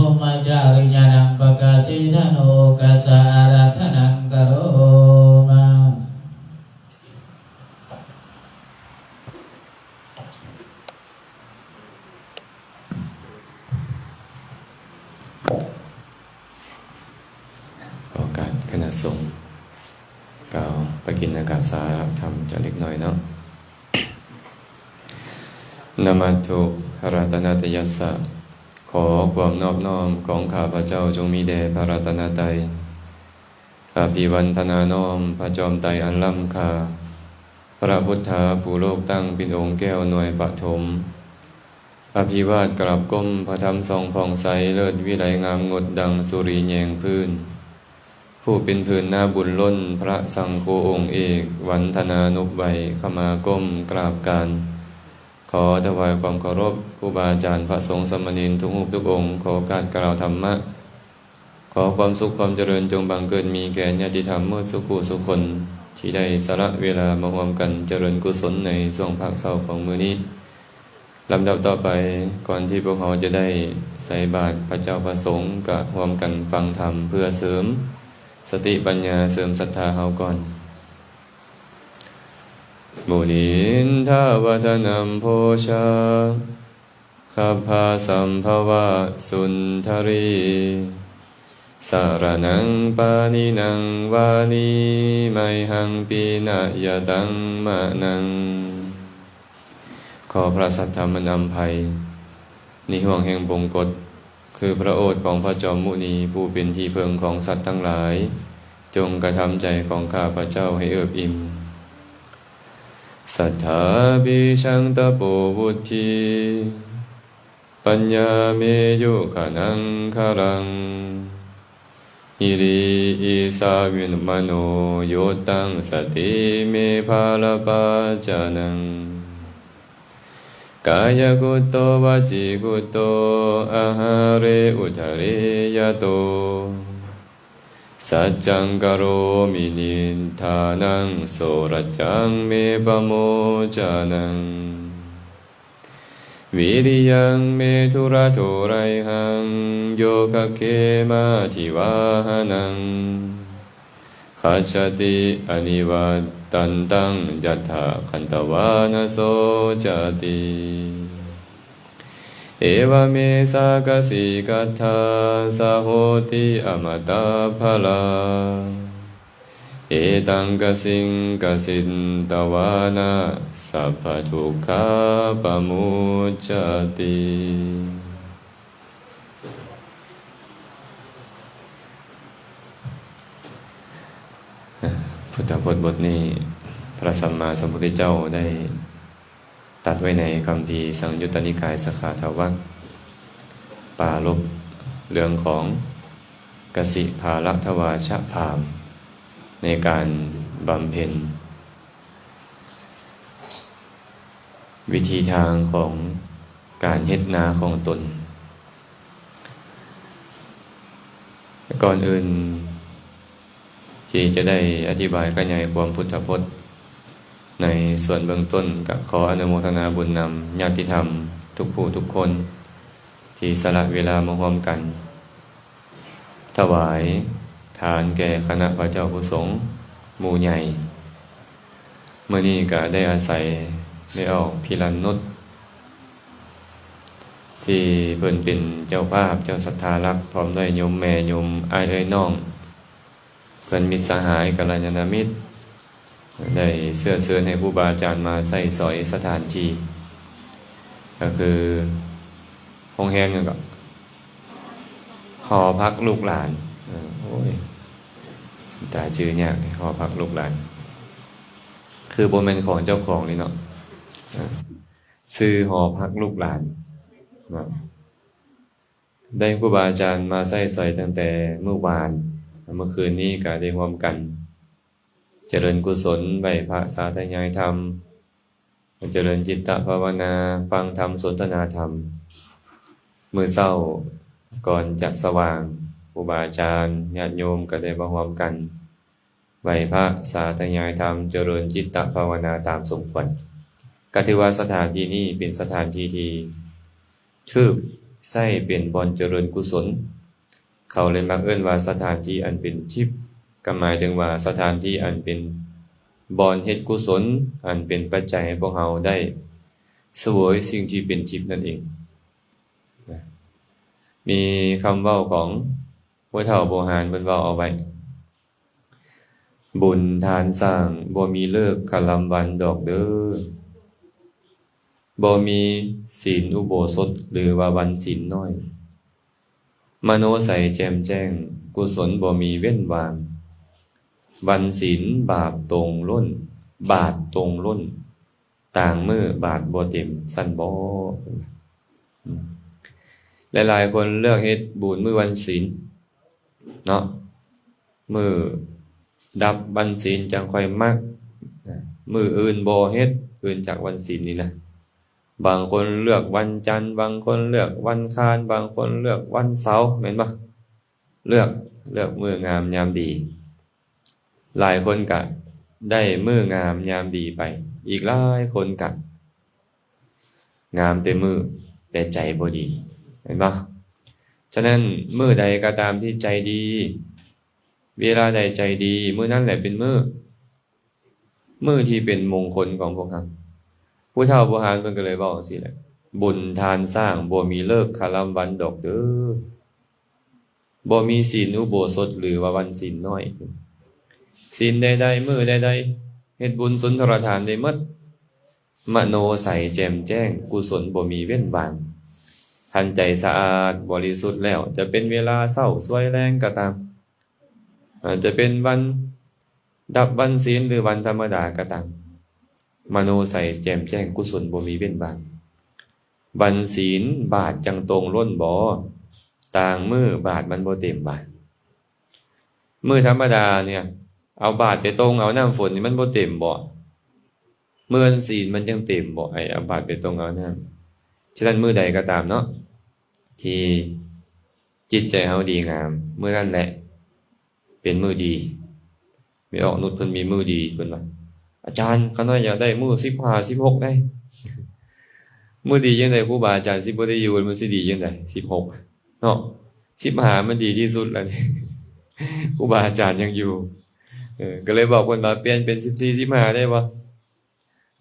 brahmacariyaṇaṃ pakāsenaṃ okāsa ārādhanaṃ karoma. ຂໍໂອກາດຄະນະສົງກ່າວປະກິນນະກາສາທຳຈັກເລັກນ້ອຍເນາະ. Namatthu ratanatayassa. ຂໍຄວາມນອບນ້ອມຂອງຂ້າພະເຈົ້າຈົ່ງມີແດ່ພະລັດຕະນະໄຕ. Abhivandanaṃ ນ້ອມພະຈອມໄຕອັນລ້ຳຄ່າ, ພະພຸດທະຜູ້ໂລກຕັ້ງເປັນອົງແກ້ວໜ່ວຍປະຖົມ. ອະພິວາດກາບກົ້ມພະທຳສ່ອງຜ່ອງໃສເລີດວິໄລງາມງົດດັ່ງສຸຣີແຍງພື້ນ, ຜູ້ເປັນພື້ນນາບຸນລົ້ນພະສັງໂຄອົງເອກ, ວັນທະນານົບໄຫວ້ຂະມາກົ້ມກາບການ. ຂໍຖວາຍຄວາມເຄົາລົບຄູບາອາຈານພະສົງສາມະເນນທຸກຮູບທຸກອົງ, ຂໍໂອກາດກ່າວທຳມະ. ຂໍຄວາມສຸກຄວາມຈະເລີນຈົ່ງບັງເກີດມີແກ່ຍາດຕິທຳໝົດສູ່ຜູ້ສູ່ຄົນ ທີ່ໄດ້ສະຫຼະເວລາມາຮ່ວມກັນຈະເລີນກຸສົນໃນຊ່ວງພາກເຊົ້າຂອງມື້ນີ້. ລຳດັບຕໍ່ໄປ, ກ່ອນທີ່ພວກເຮົາຈະໄດ້ໃສ່ບາດພະເຈົ້າພະສົງ, ກະຮ່ວມກັນຟັງທຳເພື່ອເສີມສະຕິປັນຍາ, ເສີມສັດທາເຮົາກ່ອນ. Munindo vanaṃ bojjhaṅgā bhassavāsudharī, saraṇaṃ paṇītaṃ vanī mayhaṃ pīṇāyataṃ manaṃ. ຂໍພະສັດທຳອັນອຳໄພ ໃນຫ່ວງແຫ່ງບົງກົດ ຄືພະໂອດຂອງພະຈອມມຸນີ ຜູ້ເປັນທີ່ເພິ່ງຂອງສັດທັງຫຼາຍ, ຈົ່ງກະທຳໃຈຂອງຂ້າພະເຈົ້າໃຫ້ເອິບອີ່ມ. Satthābhisaṅkhapo vuḍḍhī paññā me yojanāṅgalaṃ, hiri osatamano yottaṃ sati me balapacanaṃ. Kāyakutto vacikutto āhāre udare yato, saccaṃ karāmi niṭṭhānaṃ, so laccaṃ me pamocanaṃ. Viriyaṃ me dhurādhorayhaṃ, yokaggemma divāhanaṃ, gacchati anivattantaṃ, yattha katvāna socati. Evameva kāsi kaṭṭhā, ca hoti amataphilā, etaṃ kāsiṃ kāsitvāna, sabbadukkhā pamuccati. ພຸດທະພົດບົດນີ້ ພະສຳມາສຳພຸດທະເຈົ້າໄດ້ ຕັດໄວ້ໃນຄຳພີສັງຍຸດຕະນິກາຍ ສະຂາທະວັກ ປາລົບເລື່ອງຂອງກະສິພາລະທະວາຊະພາມ ໃນການບຳເພັນວິທີທາງຂອງການເຮັດນາຂອງຕົນ. ກ່ອນອື່ນ ທີ່ຈະໄດ້ອະທິບາຍຂະຫຍາຍຄວາມພຸດທະພົດໃນສ່ວນເບື້ອງຕົ້ນ, ກະຂໍອະນຸໂມທະນາບຸນນຳຍາດຕິທຳທຸກຜູ້ທຸກຄົນ ທີ່ສະຫຼະເວລາມາຮ່ວມກັນຖວາຍທານແກ່ຄະນະພະເຈົ້າຜູ້ສົງໝູ່ໃຫຍ່. ມື້ນີ້ກະໄດ້ອາໄສແມ່ອອກພິລັນນຸດ ທີ່ເພິ່ນເປັນເຈົ້າພາບເຈົ້າສັດທາຫຼັກ ພ້ອມດ້ວຍໂຍມແມ່ໂຍມອ້າຍເອື້ອຍນ້ອງ ເພື່ອນມິດສະຫາຍ ກັນລະຍານະມິດ ໄດ້ເຊື້ອເຊີນໃຫ້ຄູບາອາຈານມາໃຊ້ສອຍສະຖານທີ່ ກໍຄືໂຮງແຮມຫຍັງເກາະ ຫໍພັກລູກຫຼານ. ເອີ ໂອ້ຍ ຕາຈື່ຍາກເດ ຫໍພັກລູກຫຼານ ຄືບໍ່ແມ່ນຂອງເຈົ້າຂອງນີ້ເນາະ. ເອີ ຊື່ຫໍພັກລູກຫຼານເນາະ. ໄດ້ຄູບາອາຈານມາໃຊ້ສອຍຕັ້ງແຕ່ມື້ວານ, ເມື່ອຄືນນີ້ກໍໄດ້ຮ່ວມກັນຈະເລີນກຸສົນ, ໄຫວ້ພະ, ສາທະຍາຍທຳ, ຈະເລີນຈິດຕະພາວະນາ, ຟັງທຳ, ສົນທະນາທຳ. ມື້ເຊົ້າກ່ອນຈະສະຫວ່າງ, ຄູບາອາຈານ, ຍາດໂຍມກໍໄດ້ມາຮ່ວມກັນ ໄຫວ້ພະ, ສາທະຍາຍທຳ, ຈະເລີນຈິດຕະພາວະນາຕາມສົມຄວນ. ກໍຖືວ່າສະຖານທີ່ນີ້ເປັນສະຖານທີ່ທີ່ຖືກ ໃຊ້ເປັນບ່ອນຈະເລີນກຸສົນ. ເຂົາເລີຍມັກເອີ້ນວ່າສະຖານທີ່ອັນເປັນທິບ, ກໍໝາຍເຖິງວ່າສະຖານທີ່ອັນເປັນບ່ອນເຮັດກຸສົນ ອັນເປັນປັດໄຈໃຫ້ພວກເຮົາໄດ້ສະເຫວີຍສິ່ງທີ່ເປັນທິບນັ້ນເອງ. ນະ ມີຄຳເວົ້າຂອງຜູ້ເຖົ້າບູຮານເພິ່ນເວົ້າເອົາໄວ້, ບຸນທານສ້າງບໍ່ມີເລີກຄະລຳວັນດອກເດີ, ບໍ່ມີສິນອຸໂບສົດ ຫຼືວ່າວັນສິນນ້ອຍ, ມະໂນໃສແຈ່ມແຈ້ງ ກຸສົນບໍ່ມີເວັ້ນວ່າງ, ວັນສິນບາບຕົງລົ້ນ ບາດຕົງລົ້ນ, ຕ່າງມື້ບາດບໍ່ເຕັມ ຊັ້ນບໍ? ອືມ ຫຼາຍໆຄົນເລືອກເຮັດບຸນມື້ວັນສິນເນາະ, ມື້ດັບວັນສິນຈັ່ງຄ່ອຍມັກ, ມື້ອື່ນບໍ່ເຮັດ ອື່ນຈາກວັນສິນນີ້ນະ. ບາງຄົນເລືອກວັນຈັນ, ບາງຄົນເລືອກວັນຄານ, ບາງຄົນເລືອກວັນເສົາ, ແມ່ນບໍ່? ເລືອກ ເລືອກມື້ງາມຍາມດີ. ຫຼາຍຄົນກະໄດ້ມື້ງາມຍາມດີໄປ, ອີກຫຼາຍຄົນກະງາມແຕ່ມື້ ແຕ່ໃຈບໍ່ດີ, ແມ່ນບໍ່? ສະນັ້ນ ມື້ໃດກໍຕາມທີ່ໃຈດີ, ເວລາໃດໃຈດີ, ມື້ນັ້ນແຫຼະເປັນມື້ ມື້ທີ່ເປັນມົງຄົນຂອງພວກເຮົາ. ຜູ້ເຖົ້າບູຮານເພິ່ນກໍເລີຍເວົ້າຈັ່ງຊີ້ແຫຼະ, ບຸນທານສ້າງບໍ່ມີເລີກຄະລຳວັນດອກເດີ, ບໍ່ມີສິນອຸໂບສົດ ຫຼືວ່າວັນສິນນ້ອຍ, ສິນໃດໆ ມື້ໃດໆ ເຮັດບຸນສຸນທະລະທານໄດ້ໝົດ, ມະໂນໃສແຈ່ມແຈ້ງ ກຸສົນບໍ່ມີເວັ້ນວ່າງ, ຄັນໃຈສະອາດບໍລິສຸດແລ້ວ ຈະເປັນເວລາເຊົ້າສວຍແລງກໍຕາມ, ອາດຈະເປັນວັນດັບວັນສິນ ຫຼື ວັນທຳມະດາກໍຕາມ, ມະໂນໃສແຈ່ມແຈ້ງ ກຸສົນບໍ່ມີເວັ້ນວ່າງ. ວັນສິນບາດຈັ່ງຕົງລົ້ນບໍ? ຕ່າງມື້ບາດມັນບໍ່ເຕັມຫວາ? ມື້ທຳມະດານີ້ ເອົາບາດໄປຕົງເອົານ້ຳຝົນນີ້ ມັນບໍ່ເຕັມບໍ? ມື້ວັນສິນມັນຈັ່ງເຕັມບໍ ໄອ້ເອົາບາດໄປຕົງເອົານ້ຳ? ສະນັ້ນ ມື້ໃດກໍຕາມເນາະ ທີ່ຈິດໃຈເຮົາດີງາມ, ມື້ນັ້ນແຫຼະເປັນມື້ດີ. ແມ່ອອກນຸດເພິ່ນມີມື້ດີ, ເພິ່ນວ່າ ອາຈານ, ຂ້ານ້ອຍຢາກໄດ້ມື້ສິບຫ້າ ສິບຫົກໄດ໋. ມື້ດີຈັ່ງໃດ? ຄູບາອາຈານຊິບໍ່ໄດ້ຢູ່, ມັນຊິດີຈັ່ງໃດ? ສິບຫົກເນາະ, ສິບຫ້າມັນດີທີ່ສຸດແລ້ວນີ້, ຄູບາອາຈານຍັງຢູ່. ເອີ ກໍເລີຍບອກເພິ່ນວ່າ ປ່ຽນເປັນສິບສີ່ ສິບຫ້າໄດ້ບໍ່?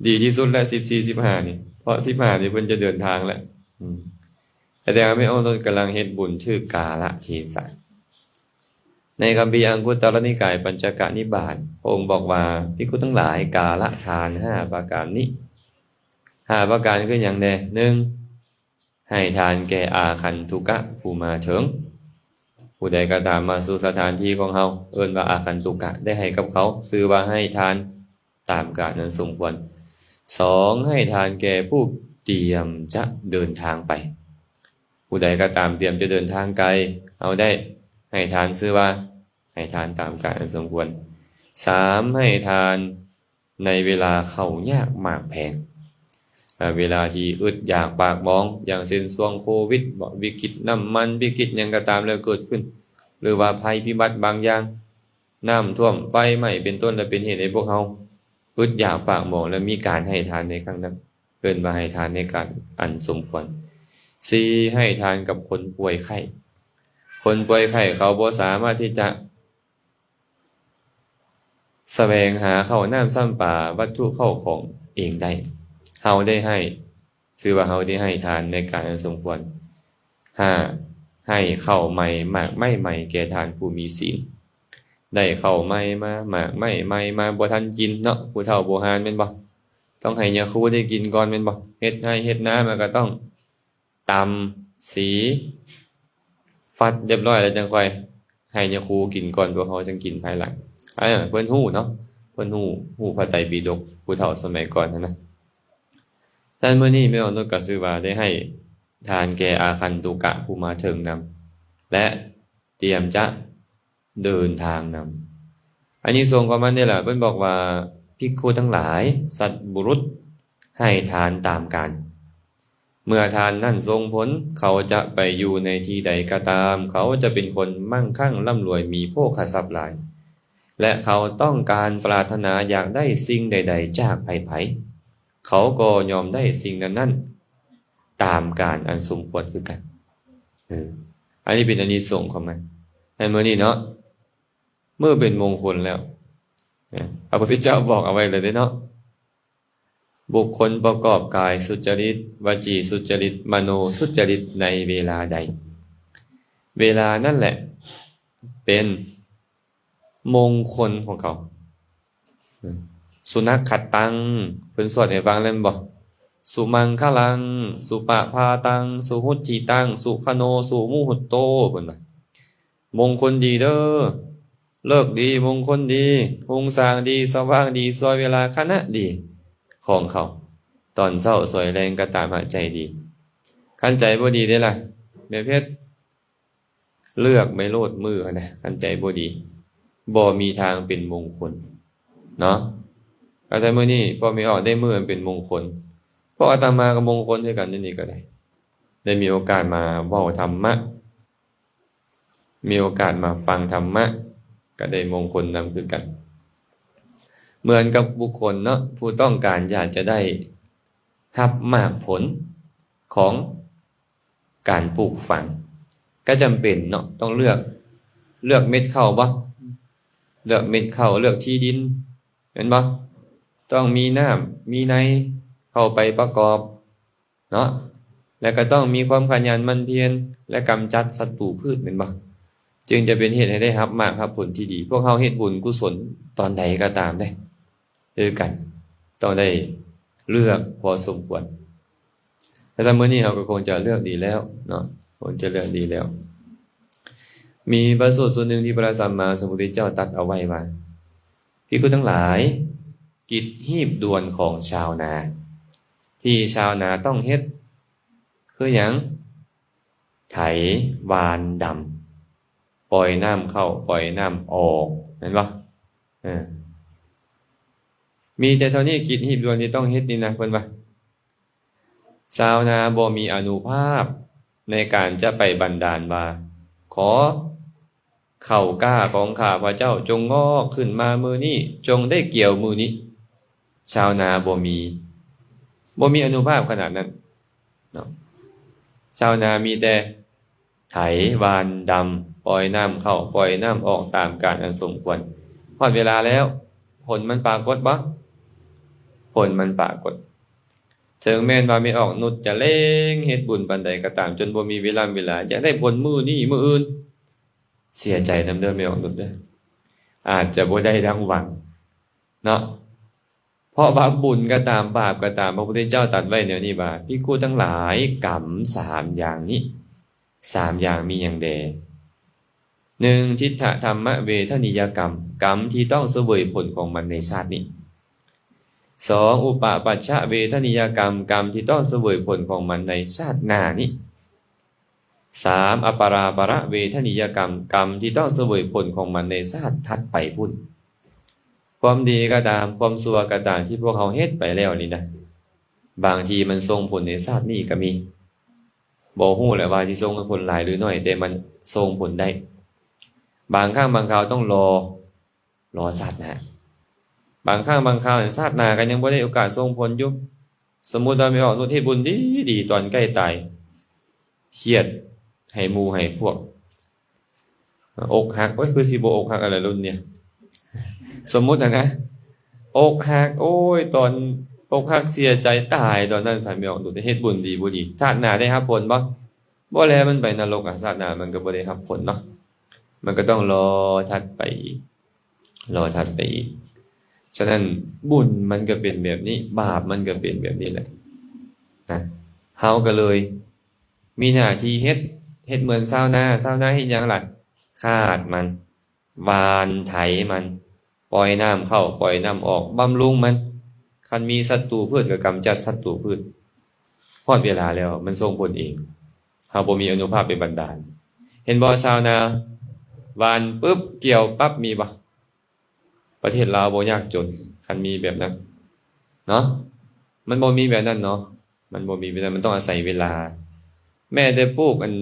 ດີທີ່ສຸດແຫຼະ ສິບສີ່ ສິບຫ້ານີ້, ເພາະສິບຫ້ານີ້ເພິ່ນຈະເດີນທາງແຫຼະ. ອືມ ສະແດງວ່າແມ່ອອກນຸດກຳລັງເຮັດບຸນຖືກກາລະເທສະ. ໃນຄຳພີອັງຄຸດຕະລະນິກາຍ ປັນຈະກະນິບາດ ພະອົງບອກວ່າ ພິກຂຸທັງຫຼາຍ, ກາລະທານຫ້າປະການນີ້. ຫ້າປະການຄືຫຍັງແດ່? ໜຶ່ງ ໃຫ້ທານແກ່ອາຄັນຕຸກະຜູ້ມາເຖິງ. ຜູ້ໃດກໍຕາມມາສູ່ສະຖານທີ່ຂອງເຮົາ ເອີ້ນວ່າອາຄັນຕຸກະ, ໄດ້ໃຫ້ກັບເຂົາ, ຊື່ວ່າໃຫ້ທານຕາມການອັນສົມຄວນ. ສອງ ໃຫ້ທານແກ່ຜູ້ຕຽມຈະເດີນທາງໄປ. ຜູ້ໃດກໍຕາມຕຽມຈະເດີນທາງໄກ, ເຮົາໄດ້ໃຫ້ທານ, ຊື່ວ່າໃຫ້ທານຕາມການອັນສົມຄວນ. ສາມ ໃຫ້ທານ ໃນເວລາເຂົ້າຍາກໝາກແພງ, ເວລາທີ່ອຶດຢາກປາກໝອງ, ຢ່າງເຊັ່ນ ຊ່ວງໂຄວິດບໍ, ວິກິດນ້ຳມັນ, ວິກິດຫຍັງກໍຕາມແລ້ວເກີດຂຶ້ນ, ຫຼືວ່າໄພພິບັດບາງຢ່າງ, ນ້ຳຖ້ວມ, ໄຟໄໝ້ ເປັນຕົ້ນ, ແລະ ເປັນເຫດໃຫ້ພວກເຮົາອຶດຢາກປາກໝອງ ແລະ ມີການໃຫ້ທານໃນຄັ້ງນັ້ນ, ເອີ້ນວ່າໃຫ້ທານໃນການອັນສົມຄວນ. ສີ່ ໃຫ້ທານກັບຄົນປ່ວຍໄຂ້. ຄົນປ່ວຍໄຂ້ເຂົາບໍ່ສາມາດທີ່ຈະ ສະແຫວງຫາເຂົ້ານ້ຳຊ້ຳປາ ວັດຖຸເຂົ້າຂອງເອງໄດ້, ເຮົາໄດ້ໃຫ້, ຊື່ວ່າເຮົາໄດ້ໃຫ້ທານໃນການອັນສົມຄວນ. ຫ້າ ໃຫ້ເຂົ້າໃໝ່ ໝາກໄມ້ໃໝ່ແກ່ທ່ານຜູ້ມີສິນ. ໄດ້ເຂົ້າໃໝ່ມາ, ໝາກໄມ້ໃໝ່ມາ, ບໍ່ທັນກິນເນາະ, ຜູ້ເຖົ້າບູຮານແມ່ນບໍ່? ຕ້ອງໃຫ້ຍາຄູໄດ້ກິນກ່ອນແມ່ນບໍ່? ເຮັດໄຮ່ເຮັດນາມາກໍຕ້ອງ ຕຳສີ ຟັດຮຽບຮ້ອຍແລ້ວ ຈັ່ງຄ່ອຍໃຫ້ຍາຄູກິນກ່ອນ, ພວກເຮົາຈັ່ງກິນພາຍຫຼັງ. ເອີ ເພິ່ນຮູ້ເນາະ, ເພິ່ນຮູ້, ຮູ້ພະໄຕປິດົກ ຜູ້ເຖົ້າສະໄໝກ່ອນຫັ້ນນະ. ສະນັ້ນ ມື້ນີ້ແມ່ອອກນຸດກໍຊື່ວ່າໄດ້ໃຫ້ທານແກ່ອາຄັນຕຸກະຜູ້ມາເຖິງນຳ ແລະ ຕຽມຈະ ເດີນທາງນຳ. ອານິສົງຂອງມັນນີ້ລະ, ເພິ່ນບອກວ່າ ພິກຂຸທັງຫຼາຍ, ສັດບຸລຸດໃຫ້ທານຕາມການ. ເມື່ອທານນັ້ນສົ່ງຜົນ, ເຂົາຈະໄປຢູ່ໃນທີ່ໃດກໍຕາມ, ເຂົາຈະເປັນຄົນມັ່ງຄັ່ງລ່ຳລວຍ, ມີໂພຄະຊັບຫຼາຍ, ແລະ ເຂົາຕ້ອງການປາດຖະໜາຢາກໄດ້ສິ່ງໃດໆຈາກໃຜໆ, ເຂົາກໍຍອມໄດ້ສິ່ງນັ້ນໆ ຕາມການອັນສົມຄວນຄືກັນ. ເອີ ອັນນີ້ເປັນອານິສົງຂອງມັນ. ໃນມື້ນີ້ເນາະ ມື້ເປັນມົງຄົນແລ້ວ ເອີ ພະພຸດທະເຈົ້າບອກເອົາໄວ້ແລ້ວເດ້ເນາະ ບຸກຄົນປະກອບກາຍສຸຈະລິດ, ວະຈີສຸຈະລິດ, ມະໂນສຸຈະລິດໃນເວລາໃດ, ເວລານັ້ນແຫຼະເປັນມົງຄົນຂອງເຂົາ. ສຸນັກຂັດຕັງ ເພິ່ນສວດໃຫ້ຟັງແລ້ວແມ່ນບໍ່? ສຸມັງຄະລັງ ສຸປະພາຕັງ ສຸຫຸດທິຕັງ ສຸຄະໂນ ສຸມຸຫຸດໂຕ ເພິ່ນວ່າ ມົງຄົນດີເດີ້ ເລີກດີ ມົງຄົນດີ ຮຸ່ງສ້າງດີ ສະຫວ່າງດີ ຊົ່ວເວລາຂະນະດີຂອງເຂົາ ຕອນເຊົ້າສວຍແລງກໍຕາມຫາໃຈດີ. ຄັນໃຈບໍ່ດີເດ້ລະ ແມ່ເພັດ ເລືອກໄປໂລດມື້ຫັ້ນນະ ຄັນໃຈບໍ່ດີ ບໍ່ມີທາງເປັນມົງຄົນເນາະ. ກໍແຕ່ມື້ນີ້ພວກແມ່ອອກໄດ້ມື້ອັນເປັນມົງຄົນ ພວກອາດຕະມາກໍມົງຄົນຄືກັນ ນີ້ກໍໄດ້ ໄດ້ມີໂອກາດມາເວົ້າທຳມະ ມີໂອກາດມາຟັງທຳມະ ກໍໄດ້ມົງຄົນນຳຄືກັນ. ເໝືອນກັບບຸກຄົນເນາະ ຜູ້ຕ້ອງການຢາກຈະໄດ້ຮັບໝາກຜົນຂອງ ການປູກຝັງກໍຈຳເປັນເນາະ ຕ້ອງເລືອກ ເລືອກເມັດເຂົ້າບໍ່? ເລືອກເມັດເຂົ້າ ເລືອກທີ່ດິນ ແມ່ນບໍ່? ຕ້ອງມີນ້ຳມີໃນເຂົ້າໄປປະກອບເນາະ ແລະກໍຕ້ອງມີຄວາມຂະຫຍັນໝັ່ນພຽນ ແລະກຳຈັດສັດຕູພືດ ແມ່ນບໍ່? ຈຶ່ງຈະເປັນເຫດໃຫ້ໄດ້ຮັບໝາກຮັບຜົນທີ່ດີ. ພວກເຮົາເຮັດບຸນກຸສົນຕອນໃດກໍຕາມເດ້ ຄືກັນ ຕ້ອງໄດ້ເລືອກພໍສົມຄວນ. ແຕ່ຖ້າມື້ນີ້ເຮົາກໍຄົງຈະເລືອກດີແລ້ວເນາະ ຄົງຈະເລືອກດີແລ້ວ. ມີພະສູດສູດໜຶ່ງທີ່ພະສຳມາສຳພຸດທະເຈົ້າຕັດເອົາໄວ້ວ່າ ພິກຂຸທັງຫຼາຍ, ກິດຮີບດ່ວນຂອງຊາວນາ ທີ່ຊາວນາຕ້ອງເຮັດ ຄືຫຍັງ? ໄຖ ຫວ່ານ ດຳ ປ່ອຍນ້ຳເຂົ້າ ປ່ອຍນ້ຳອອກ ແມ່ນບໍ່? ເອີ ມີແຕ່ເທົ່ານີ້ ກິດຮີບດ່ວນທີ່ຕ້ອງເຮັດນີ້ນະ ເພິ່ນວ່າ ຊາວນາບໍ່ມີອານຸພາບໃນການຈະໄປບັນດານວ່າ ຂໍເຂົ້າກ້າຂອງຂ້າພະເຈົ້າຈົ່ງງອກຂຶ້ນມາມື້ນີ້ ຈົ່ງໄດ້ກ່ຽວມື້ນີ້. ຊາວນາບໍ່ມີ ບໍ່ມີອານຸພາບຂະໜາດນັ້ນເນາະ. ຊາວນາມີແຕ່ໄຖ ຫວ່ານ ດຳ ປ່ອຍນ້ຳເຂົ້າ ປ່ອຍນ້ຳອອກຕາມການອັນສົມຄວນ. ຮອດເວລາແລ້ວ ຜົນມັນປາກົດບໍ່? ຜົນມັນປາກົດ. ເຖິງແມ່ນວ່າແມ່ອອກນຸດຈະເລັ່ງເຮັດບຸນປານໃດກໍຕາມ ຈົນບໍ່ມີເວລາເວລາ ຢາກໄດ້ຜົນມື້ນີ້ມື້ອື່ນ ເສຍໃຈນຳເດີ້ແມ່ອອກນຸດເດີ້ ອາດຈະບໍ່ໄດ້ດັ່ງຫວັງເນາະ. ເພາະວ່າບຸນກໍຕາມ ບາບກໍຕາມ ພະພຸດທະເຈົ້າຕັດໄວ້ແນວນີ້ວ່າ ພິກຂຸທັງຫຼາຍ ກຳສາມຢ່າງນີ້ ສາມຢ່າງມີຫຍັງແດ່? ໜຶ່ງ ທິດຖະທຳມະເວທະນິຍະກຳ ກຳທີ່ຕ້ອງສະເຫວີຍຜົນຂອງມັນໃນຊາດນີ້. ສອງ ອຸປະປັດຊະເວທະນິຍະກຳ ກຳທີ່ຕ້ອງສະເຫວີຍຜົນຂອງມັນໃນຊາດໜ້ານີ້. ສາມ ອະປະລາປະລະເວທະນິຍະກຳ ກຳທີ່ຕ້ອງສະເຫວີຍຜົນຂອງມັນໃນຊາດຖັດໄປພຸ້ນ. ຄວາມດີກໍຕາມ ຄວາມຊົ່ວກໍຕາມ ທີ່ພວກເຮົາເຮັດໄປແລ້ວນີ້ນະ ບາງທີມັນສົ່ງຜົນໃນຊາດນີ້ກໍມີ ບໍ່ຮູ້ແຫຼະວ່າຊິສົ່ງຜົນຫຼາຍຫຼືໜ້ອຍ ແຕ່ມັນສົ່ງຜົນໄດ້. ບາງຄັ້ງບາງຄາວຕ້ອງລໍ ລໍຊາດໜ້າ. ບາງຄັ້ງບາງຄາວຊາດໜ້າກໍຍັງບໍ່ໄດ້ໂອກາດສົ່ງຜົນຢູ່. ສົມມຸດວ່າແມ່ອອກນຸດເຮັດບຸນດີໆ ຕອນໃກ້ຕາຍ ຄຽດໃຫ້ໝູ່ໃຫ້ພວກ ອົກຫັກ ໂອ້ຍ ຄືຊິບໍ່ອົກຫັກຫັ້ນແຫຼະລຸ້ນນີ້ ສົມມຸດຫັ້ນນະ ອົກຫັກ ໂອ້ຍ ຕອນອົກຫັກເສຍໃຈຕາຍ ຕອນນັ້ນ ຖ້າແມ່ອອກນຸດເຮັດບຸນດີບໍ່ດີ ຊາດໜ້າໄດ້ຮັບຜົນບໍ່? ບໍ່ແລະ ມັນໄປນະລົກ ອາ ຊາດໜ້າມັນກໍບໍ່ໄດ້ຮັບຜົນເນາະ ມັນກໍຕ້ອງລໍຖັດໄປອີກ ລໍຖັດໄປອີກ. ສະນັ້ນ ບຸນມັນກໍເປັນແບບນີ້ ບາບມັນກໍເປັນແບບນີ້ແຫຼະນະ. ເຮົາກໍເລີຍມີໜ້າທີ່ເຮັດ ເຮັດເໝືອນຊາວນາ. ຊາວນາເຮັດຫຍັງລະ? ຄາດມັນ ຫວ່ານໄຖມັນ ປ່ອຍນ້ຳເຂົ້າ ປ່ອຍນ້ຳອອກ ບຳລຸງມັນ. ຄັນມີສັດຕູພືດກໍກຳຈັດສັດຕູພືດ. ຮອດເວລາແລ້ວມັນສົ່ງຜົນເອງ. ເຮົາບໍ່ມີອານຸພາບໄປບັນດານ. ເຫັນບໍ່ ຊາວນາ ຫວ່ານປຶບ ກ່ຽວປັບ ມີບໍ່? ປະເທດລາວບໍ່ຍາກຈົນ ຄັນມີແບບນັ້ນເນາະ. ມັນບໍ່ມີແບບນັ້ນເນາະ ມັນບໍ່ມີແບບນັ້ນ ມັນຕ້ອງອາໄສເວລາ. ແມ້ແຕ່ປູກອັນ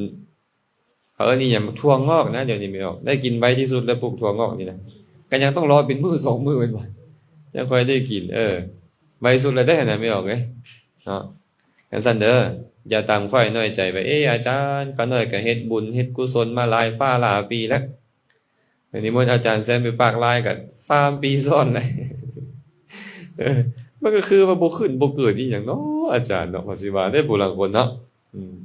ເຂົາເອີ້ນອີ່ຫຍັງ ຖົ່ວງອກນະ ດຽວນີ້ແມ່ອອກ ໄດ້ກິນໄວທີ່ສຸດແລ້ວ ປູກຖົ່ວງອກນີ້ນະ ກໍຍັງຕ້ອງລໍເປັນມື້ສອງມື້ແມ່ນບໍ່ ຈັ່ງຄ່ອຍໄດ້ກິນ. ເອີ ໄວສຸດແລ້ວເດ້ຫັ້ນນະ ແມ່ອອກເອີຍເນາະ. ຈັ່ງຊັ້ນເດີ ຢ່າຕາມຂ້ອຍນ້ອຍໃຈວ່າ ເອ ອາຈານ ຂ້ານ້ອຍກໍເຮັດບຸນເຮັດກຸສົນມາຫຼາຍຟ້າຫຼາຍປີແລ້ວ ນິມົນອາຈານແຊມໄປປາກລາຍກໍສາມປີຊ້ອນແລ້ວ. ເອີ ມັນກໍຄືວ່າບໍ່ຂຶ້ນບໍ່ເກີດອີ່ຫຍັງເນາະ ອາຈານເນາະ ວ່າຊິວ່າເດ້ ຜູ້ລາງຄົນເນາະ. ອືມ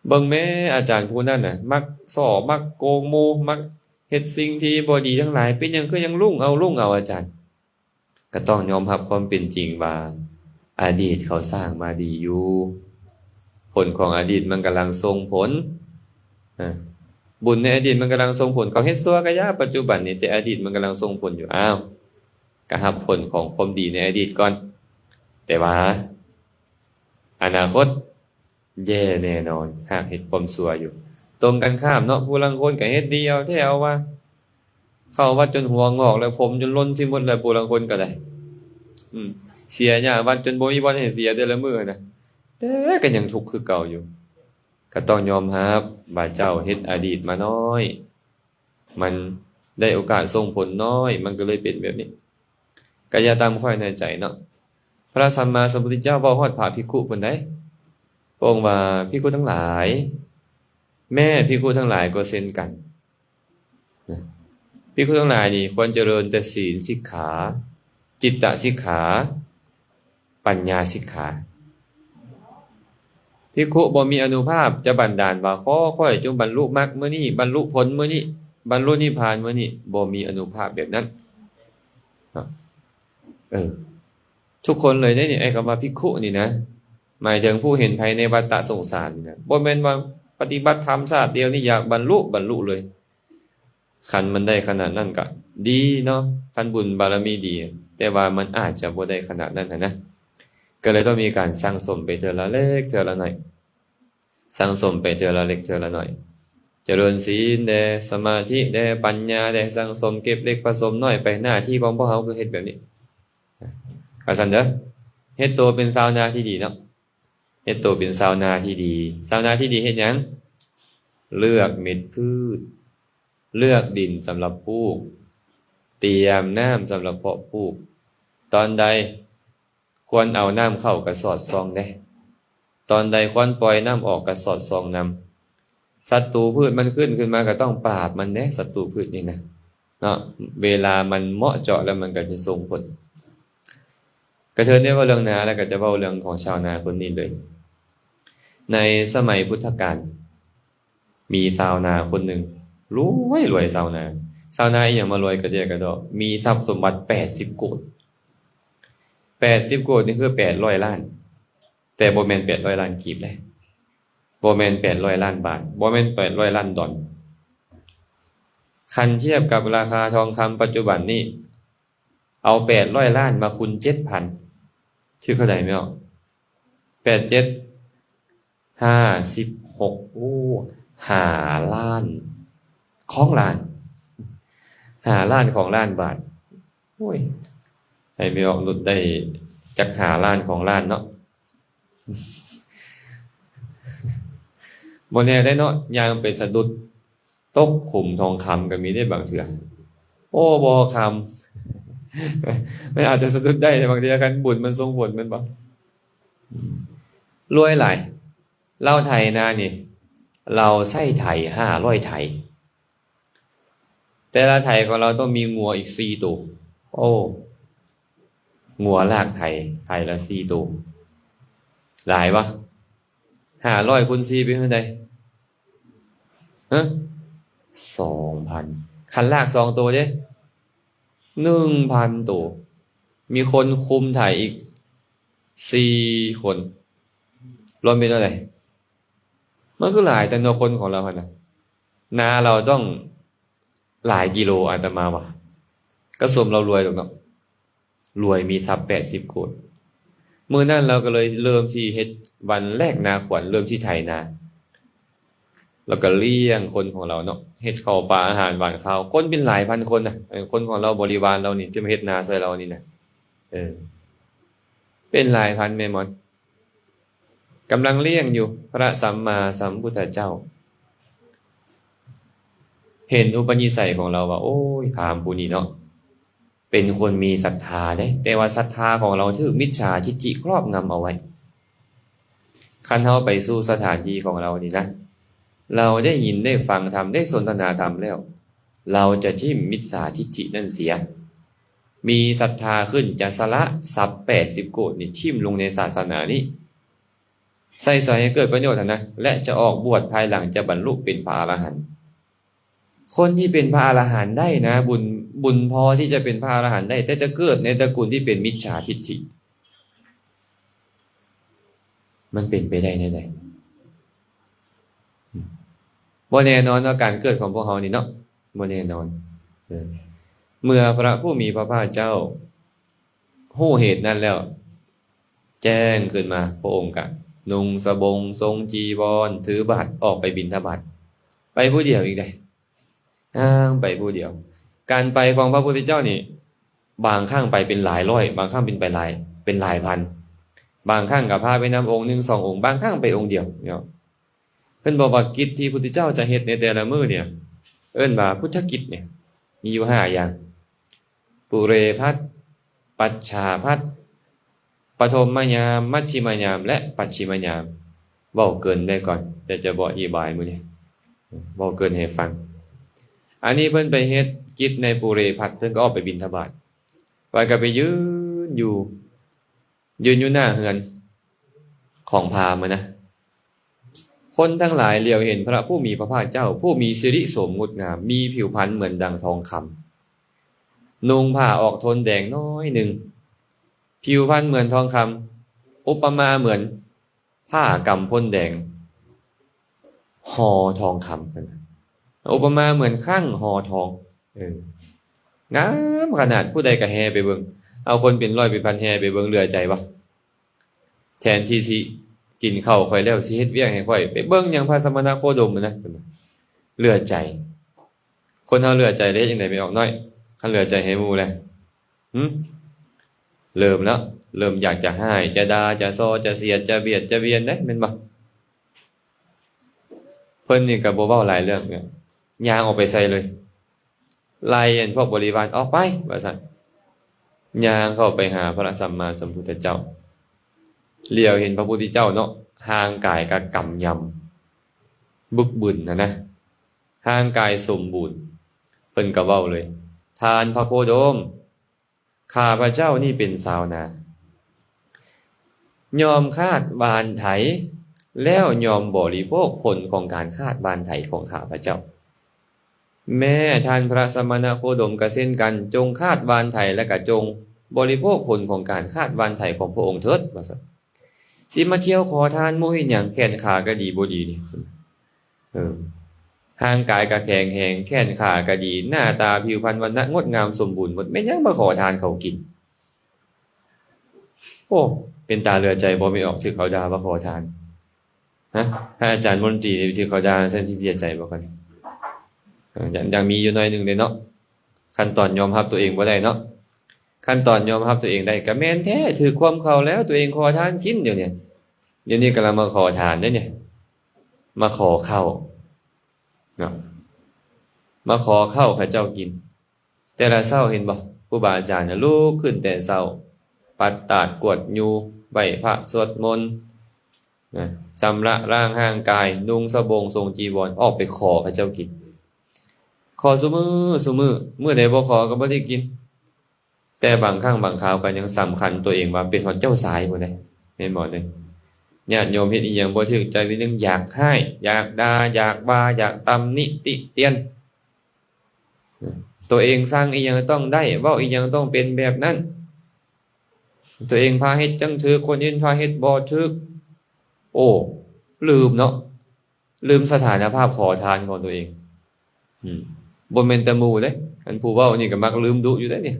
ເບິ່ງແມ້ອາຈານຜູ້ນັ້ນນະ ມັກສໍ້ ມັກໂກງໝູ່ ມັກເຮັດສິ່ງທີ່ບໍ່ດີທັງຫຼາຍ ເປັນຫຍັງຄືຍັງລຸ້ງເອົາ ລຸ້ງເອົາ ອາຈານ? ກໍຕ້ອງຍອມຮັບຄວາມເປັນຈິງວ່າ ອະດີດເຂົາສ້າງມາດີຢູ່ ຜົນຂອງອະດີດມັນກຳລັງສົ່ງຜົນ. ອາ ບຸນໃນອະດີດມັນກຳລັງສົ່ງຜົນ ເຂົາເຮັດຊົ່ວກະຢ່າ ປັດຈຸບັນນີ້ ແຕ່ອະດີດມັນກຳລັງສົ່ງຜົນຢູ່. ອ້າວ ກໍຮັບຜົນຂອງຄວາມດີໃນອະດີດກ່ອນ ແຕ່ວ່າ ອະນາຄົດແຍ່ແນ່ນອນ ຫາກເຮັດຄວາມຊົ່ວຢູ່. ຕົງກັນຂ້າມເນາະ ຜູ້ລາງຄົນກໍເຮັດດີເອົາແທ້ເອົາວ່າ ເຂົ້າວັດຈົນຫົວງອກແລ້ວ ຜົມຈົນຫຼົ່ນຊິໝົດແລ້ວ ຜູ້ລາງຄົນກໍໄດ້. ອືມ ເສຍຫຍ້າວັດຈົນບໍ່ມີບ່ອນໃຫ້ເສຍແຕ່ລະມື້ນະ ແຕ່ກໍຍັງທຸກຄືເກົ່າຢູ່. ກໍຕ້ອງຍອມຮັບວ່າເຈົ້າເຮັດອະດີດມານ້ອຍ ມັນໄດ້ໂອກາດສົ່ງຜົນນ້ອຍ ມັນກໍເລີຍເປັນແບບນີ້. ກໍຢ່າຕາມຂ້ອຍນ້ອຍໃຈເນາະ. ພະສຳມາສຳພຸດທະເຈົ້າເວົ້າຮອດພະພິກຂຸພຸ້ນໃດ໋ ພະອົງວ່າ ພິກຂຸທັງຫຼາຍ ແມ້ພິກຂຸທັງຫຼາຍກໍເຊັ່ນກັນນະ ພິກຂຸທັງຫຼາຍນີ້ຄວນຈະເລີນແຕ່ສີນສິກຂາ ຈິດຕະສິກຂາ ປັນຍາສິກຂາ. ພິກຂຸບໍ່ມີອະນຸພາບຈະບັນດານວ່າ ຂໍຂ້ອຍຈົ່ງບັນລຸມັກມື້ນີ້ ບັນລຸຜົນມື້ນີ້ ບັນລຸນິບພານມື້ນີ້ ບໍ່ມີອະນຸພາບແບບນັ້ນເນາະ. ເອີ ທຸກຄົນເລີຍເດ້ນີ້ ໄອ້ຄຳວ່າພິກຂຸນີ້ນະ ໝາຍເຖິງຜູ້ເຫັນໄພໃນວັດຕະສົງສານນີ້ນະ ບໍ່ແມ່ນວ່າປະຕິບັດທຳຊາດດຽວນີ້ຢາກບັນລຸ ບັນລຸເລີຍ. ຄັນມັນໄດ້ຂະໜາດນັ້ນກໍດີເນາະ ຄັນບຸນບາລະມີດີ ແຕ່ວ່າມັນອາດຈະບໍ່ໄດ້ຂະໜາດນັ້ນຫັ້ນນະ ກໍເລີຍຕ້ອງມີການສັ່ງສົມໄປເທື່ອລະເລັກເທື່ອລະໜ້ອຍ ສັ່ງສົມໄປເທື່ອລະເລັກເທື່ອລະໜ້ອຍ ຈະເລີນສີນແດ່ ສະມາທິແດ່ ປັນຍາແດ່ ສັ່ງສົມເກັບເລັກປະສົມນ້ອຍໄປ. ໜ້າທີ່ຂອງພວກເຮົາຄືເຮັດແບບນີ້ ວ່າຊັ້ນເດີ ເຮັດໂຕເປັນຊາວນາທີ່ດີເນາະ ເຮັດໂຕເປັນຊາວນາທີ່ດີ. ຊາວນາທີ່ດີເຮັດຫຍັງ? ເລືອກເມັດພືດ ເລືອກດິນສຳລັບປູກ ຕຽມນ້ຳສຳລັບເພາະປູກ. ຕອນໃດຄວນເອົານ້ຳເຂົ້າກໍສອດສ່ອງແດ່ ຕອນໃດຄວນປ່ອຍນ້ຳອອກກໍສອດສ່ອງນຳ. ສັດຕູພືດມັນຂຶ້ນຂຶ້ນມາກໍຕ້ອງປາບມັນແດ່ ສັດຕູພືດນີ້ນະເນາະ ເວລາມັນເໝາະເຈາະແລ້ວມັນກໍຈະສົ່ງຜົນ. ກະເທີນໄດ້ເວົ້າເລື່ອງນາແລ້ວ ກໍຈະເວົ້າເລື່ອງຂອງຊາວນາຄົນນີ້ເລີຍ. ໃນສະໄໝພຸດທະການ ມີຊາວນາຄົນໜຶ່ງ ລວຍ ລວຍຊາວນາ. ຊາວນາອີ່ຫຍັງມາລວຍກະເດຍກະດໍ້? ມີຊັບສົມບັດແປດສິບໂກດ. ແປດສິບໂກດນີ້ຄືແປດຮ້ອຍລ້ານ ແຕ່ບໍ່ແມ່ນແປດຮ້ອຍລ້ານກີບເດ້ ບໍ່ແມ່ນແປດຮ້ອຍລ້ານບາດ ບໍ່ແມ່ນແປດຮ້ອຍລ້ານດອນ. ຄັນທຽບກັບລາຄາທອງຄຳປັດຈຸບັນນີ້ ເອົາແປດຮ້ອຍລ້ານມາຄູນເຈັດພັນ ຖືກເທົ່າໃດແມ່ນບໍ່? ແປດເຈັດ ຫ້າສິບຫົກ ໂອ້ ຫ້າລ້ານຂອງລ້ານ ຫ້າລ້ານຂອງລ້ານບາດ. ໂອ້ຍ ໃຫ້ແມ່ອອກຫຼຸດໄດ້ຈັກຫ້າລ້ານຂອງລ້ານເນາະ. ບໍ່ແນ່ໄດ໋ເນາະ ຍ່າງໄປສະດຸດຕົກຂຸມທອງຄຳກໍມີໄດ໋ບາງເທື່ອ. ໂອ້ ບໍ່ຄຳ ມັນອາດຈະສະດຸດໄດ້ໃນບາງເທື່ອ ຄັນບຸນມັນສົ່ງຜົນແມ່ນບໍ່? ລວຍຫຼາຍ. ລາວໄຖນານີ້ ລາວໃຊ້ໄຖຫ້າຮ້ອຍໄຖ. ແຕ່ລະໄຖຂອງລາວຕ້ອງມີງົວອີກສີ່ໂຕ. ໂອ້ ງົວລາກໄຖ ໄຖລະສີ່ໂຕ ຫຼາຍວະ? ຫ້າຮ້ອຍຄູນສີ່ເປັນເທົ່າໃດ? ຮະ? ສອງພັນ. ຄັນລາກສອງໂຕເດ້? ໜຶ່ງພັນໂຕ. ມີຄົນຄຸມໄຖອີກສີ່ຄົນ ລວມເປັນເທົ່າໃດ? ມັນຄືຫຼາຍແຕ່ເນາະ ຄົນຂອງລາວຫັ້ນນະ. ນາລາວຕ້ອງຫຼາຍກິໂລ ອາດຕະມາວ່າ. ກະສົມລາວລວຍດອກເນາະ ລວຍມີຊັບແປດສິບໂກດ. ມື້ນັ້ນລາວກໍເລີຍເລີ່ມທີ່ເຮັດວັນແລກນາຂວັນ ເລີ່ມທີ່ໄຖນາ ແລ້ວກໍລ້ຽງຄົນຂອງລາວເນາະ ເຮັດເຂົ້າປາອາຫານຫວານຄາວ. ຄົນເປັນຫຼາຍພັນຄົນນະ ເອີ ຄົນຂອງລາວ ບໍລິວານລາວນີ້ ທີ່ມາເຮັດນາຊ່ອຍລາວນີ້ນະ ເອີ ເປັນຫຼາຍພັນແມ່ມອນ. ກຳລັງລ້ຽງຢູ່ ພະສຳມາສຳພຸດທະເຈົ້າເຫັນອຸປະນິໄສຂອງລາວວ່າ ໂອ້ຍ ພາມຜູ້ນີ້ເນາະ ເປັນຄົນມີສັດທາເດ້ ແຕ່ວ່າສັດທາຂອງລາວຖືກມິດສາທິດຖິຄອບງຳເອົາໄວ້. ຄັນເຮົາໄປສູ່ສະຖານທີ່ຂອງລາວນີ້ນະ, ລາວໄດ້ຍິນໄດ້ຟັງທຳ, ໄດ້ສົນທະນາທຳແລ້ວ, ລາວຈະຖິ້ມມິດສາທິດຖິນັ້ນເສຍ. ມີສັດທາຂຶ້ນຈະສະຫຼະຊັບແປດສິບໂກດນີ້ຖິ້ມລົງໃນສາສະໜານີ້, ໃຊ້ສອຍໃຫ້ເກີດປະໂຫຍດຫັ້ນນະ, ແລະ ຈະອອກບວດພາຍຫຼັງຈະບັນລຸເປັນພະອະລະຫັນ. ຄົນທີ່ເປັນພະອະລະຫັນໄດ້ນະ, ບຸນ, ບຸນພໍທີ່ຈະເປັນພະອະລະຫັນໄດ້, ແຕ່ຈະເກີດໃນຕະກຸນທີ່ເປັນມິດສາທິດຖິ. ມັນເປັນໄປໄດ້ແນວໃດ? ບໍ່ແນ່ນອນເນາະ, ການເກີດຂອງພວກເຮົານີ້ເນາະ, ບໍ່ແນ່ນອນ. ເອີ ເມື່ອພະຜູ້ມີພະພາກເຈົ້າ ຮູ້ເຫດນັ້ນແລ້ວ ແຈ້ງຂຶ້ນມາ, ພະອົງກະນຸ່ງສະບົງ, ຊົງຈີວອນ, ຖືບາດ, ອອກໄປບິນທະບາດ, ໄປຜູ້ດຽວອີກໃດ໋, ຍ່າງໄປຜູ້ດຽວ. ການໄປຂອງພະພຸດທະເຈົ້ານີ້ ບາງຄັ້ງໄປເປັນຫຼາຍຮ້ອຍ, ບາງຄັ້ງເປັນໄປຫຼາຍ, ເປັນຫຼາຍພັນ, ບາງຄັ້ງກໍພາໄປນຳອົງໜຶ່ງສອງອົງ, ບາງຄັ້ງໄປອົງດຽວເນາະ. ເພິ່ນບອກວ່າກິດທີ່ພຸດທະເຈົ້າຈະເຮັດໃນແຕ່ລະມື້ນີ້ ເອີ້ນວ່າພຸດທະກິດນີ້ ມີຢູ່ຫ້າຢ່າງ. ປຸເຣພັດ, ປັດສາພັດ, ປະຖົມມະຍາມ, ມັດຊິມະຍາມ ແລະ ປັດຊິມະຍາມ. ເວົ້າເກີນໄປກ່ອນ, ແຕ່ຈະບໍ່ອະທິບາຍມື້ນີ້, ເວົ້າເກີນໃຫ້ຟັງ. ອັນນີ້ເພິ່ນໄປເຮັດກິດໃນປຸເຣພັດ, ເພິ່ນກໍອອກໄປບິນທະບາດ, ວ່າກໍໄປຢືນຢູ່ ຢືນຢູ່ໜ້າເຮືອນຂອງພາມຫັ້ນນະ. ຄົນທັງຫຼາຍຫຼຽວເຫັນພະຜູ້ມີພະພາກເຈົ້າ ຜູ້ມີສິລິໂສມງົດງາມ, ມີຜິວພັນເໝືອນດັ່ງທອງຄຳ, ນຸ່ງຜ້າອອກໂທນແດງນ້ອຍໜຶ່ງ, ຜິວພັນເໝືອນທອງຄຳ, ອຸປະມາເໝືອນ ຜ້າກຳພົນແດງຫໍ່ທອງຄຳ, ອຸປະມາເໝືອນຄັ້ງຫໍ່ທອງ. ເອີ ງາມຂະໜາດ, ຜູ້ໃດກໍແຫ່ໄປເບິ່ງ, ເອົາຄົນເປັນຮ້ອຍເປັນພັນແຫ່ໄປເບິ່ງ, ເຫຼືອໃຈບໍ່? ແທນທີ່ຊິກິນເຂົ້າຂ້ອຍແລ້ວ ຊິເຮັດວຽກໃຫ້ຂ້ອຍ, ໄປເບິ່ງຫຍັງພະສະມະນະໂຄດົມນະ, ເຫຼືອໃຈ. ຄົນເຮົາເຫຼືອໃຈແລ້ວເຮັດຈັ່ງໃດແມ່ອອກນ້ອຍ? ຄັນເຫຼືອໃຈໃຫ້ໝູ່ແລ້ວ ຫຶ? ເລີ່ມແລ້ວ, ເລີ່ມຢາກຈະຮ້າຍ, ຈະດ່າ, ຈະສໍ້, ຈະສຽດ, ຈະບຽດ, ຈະບຽນເດ້, ແມ່ນບໍ່? ເພິ່ນນີ້ກໍບໍ່ເວົ້າຫຼາຍເລື່ອງ, ຍ່າງອອກໄປໃສ່ເລີຍ, ໄລ່ອັນພວກບໍລິວານອອກໄປ ວ່າຊັ້ນ. ຍ່າງເຂົ້າໄປຫາພະສຳມາສຳພຸດທະເຈົ້າ, ຫຼຽວເຫັນພະພຸດທະເຈົ້າເນາະ, ຮ່າງກາຍກໍກຳຍຳ ບຶກບຶນຫັ້ນນະ, ຮ່າງກາຍສົມບູນ. ເພິ່ນກໍເວົ້າເລີຍ, ທ່ານພະໂຄດົມ, ຂ້າພະເຈົ້ານີ້ເປັນຊາວນາ, ຍ່ອມຄາດຫວ່ານໄຖ ແລ້ວຍ່ອມບໍລິໂພກຜົນຂອງການຄາດຫວ່ານໄຖຂອງຂ້າພະເຈົ້າ. ແມ້ທ່ານພະສະມະນະໂຄດົມກໍເຊັ່ນກັນ, ຈົ່ງຄາດຫວ່ານໄຖ ແລະ ກໍຈົ່ງບໍລິໂພກຜົນຂອງການຄາດຫວ່ານໄຖຂອງພະອົງເຖີດ ວ່າຊັ້ນ. ຊິມາທ່ຽວຂໍທານໝູ່ເຮັດຫຍັງ, ແຂນຂາກໍດີບໍ່ດີນີ້. ເອີ ຮ່າງກາຍກໍແຂງແຮງ, ແຂນຂາກໍດີ, ໜ້າຕາຜິວພັນວັນນະງົດງາມສົມບູນໝົດ, ແມ່ນຫຍັງມາຂໍທານເຂົາກິນ? ໂອ້ ເປັນຕາເຫຼືອໃຈບໍ່ແມ່ອອກ, ຖືກເຂົາດ່າວ່າຂໍທານ. ຮະ? ທ່ານອາຈານມົນຕີນີ້ຖືກເຂົາດ່າ ຊັ້ນຊິເສຍໃຈບໍ່ຄັນ? ເອີ ຍັງ ຍັງມີຢູ່ໜ້ອຍໜຶ່ງເດ້ເນາະ, ຂັ້ນຕອນຍອມຮັບຕົວເອງບໍ່ໄດ້ເນາະ. ຂັ້ນຕອນຍອມຮັບຕົວເອງໄດ້ກໍແມ່ນແທ້, ຖືກຄວາມເຂົາແລ້ວ, ຕົວເອງຂໍທານກິນດຽວນີ້. ດຽວນີ້ກຳລັງມາຂໍທານເດ້ນີ້, ມາຂໍເຂົ້າເນາະ, ມາຂໍເຂົ້າເຂົາເຈົ້າກິນ. ແຕ່ລະເຊົ້າເຫັນບໍ່? ຄູບາອາຈານນະລຸກຂຶ້ນແຕ່ເຊົ້າ, ປັດຕາດກວດຍູ, ໄຫວ້ພະ, ສວດມົນນະ, ຊຳລະລ້າງຮ່າງກາຍ, ນຸ່ງສະບົງ, ຊົງຈີວອນ, ອອກໄປຂໍເຂົາເຈົ້າກິນ. ຂໍຊຸມື້ ຊຸມື້, ມື້ໃດບໍ່ຂໍກໍບໍ່ໄດ້ກິນ. ແຕ່ບາງຄັ້ງບາງຄາວກໍຍັງສຳຄັນຕົວເອງວ່າເປັນຮອດເຈົ້າຊາຍພຸ້ນເດ້, ແມ່ນບໍ່ເດ້? ຍາດໂຍມເຮັດອີ່ຫຍັງບໍ່ຖືກໃຈ ກໍຍັງຢາກຮ້າຍ, ຢາກດ່າ, ຢາກວ່າ, ຢາກຕຳໜິຕິຕຽນ. ຕົວເອງສັ່ງອີ່ຫຍັງຕ້ອງໄດ້, ເວົ້າອີ່ຫຍັງຕ້ອງເປັນແບບນັ້ນ, ຕົວເອງພາເຮັດຈັ່ງຖືກ, ຄົນອື່ນພາເຮັດບໍ່ຖືກ. ໂອ້ ລືມເນາະ, ລືມສະຖານະພາບຂໍທານຂອງຕົວເອງ. ອືມ ບໍ່ແມ່ນແຕ່ໝູ່ເດ້, ອັນຜູ້ເວົ້ານີ້ກໍມັກລືມດຸຢູ່ເດ້ນີ້.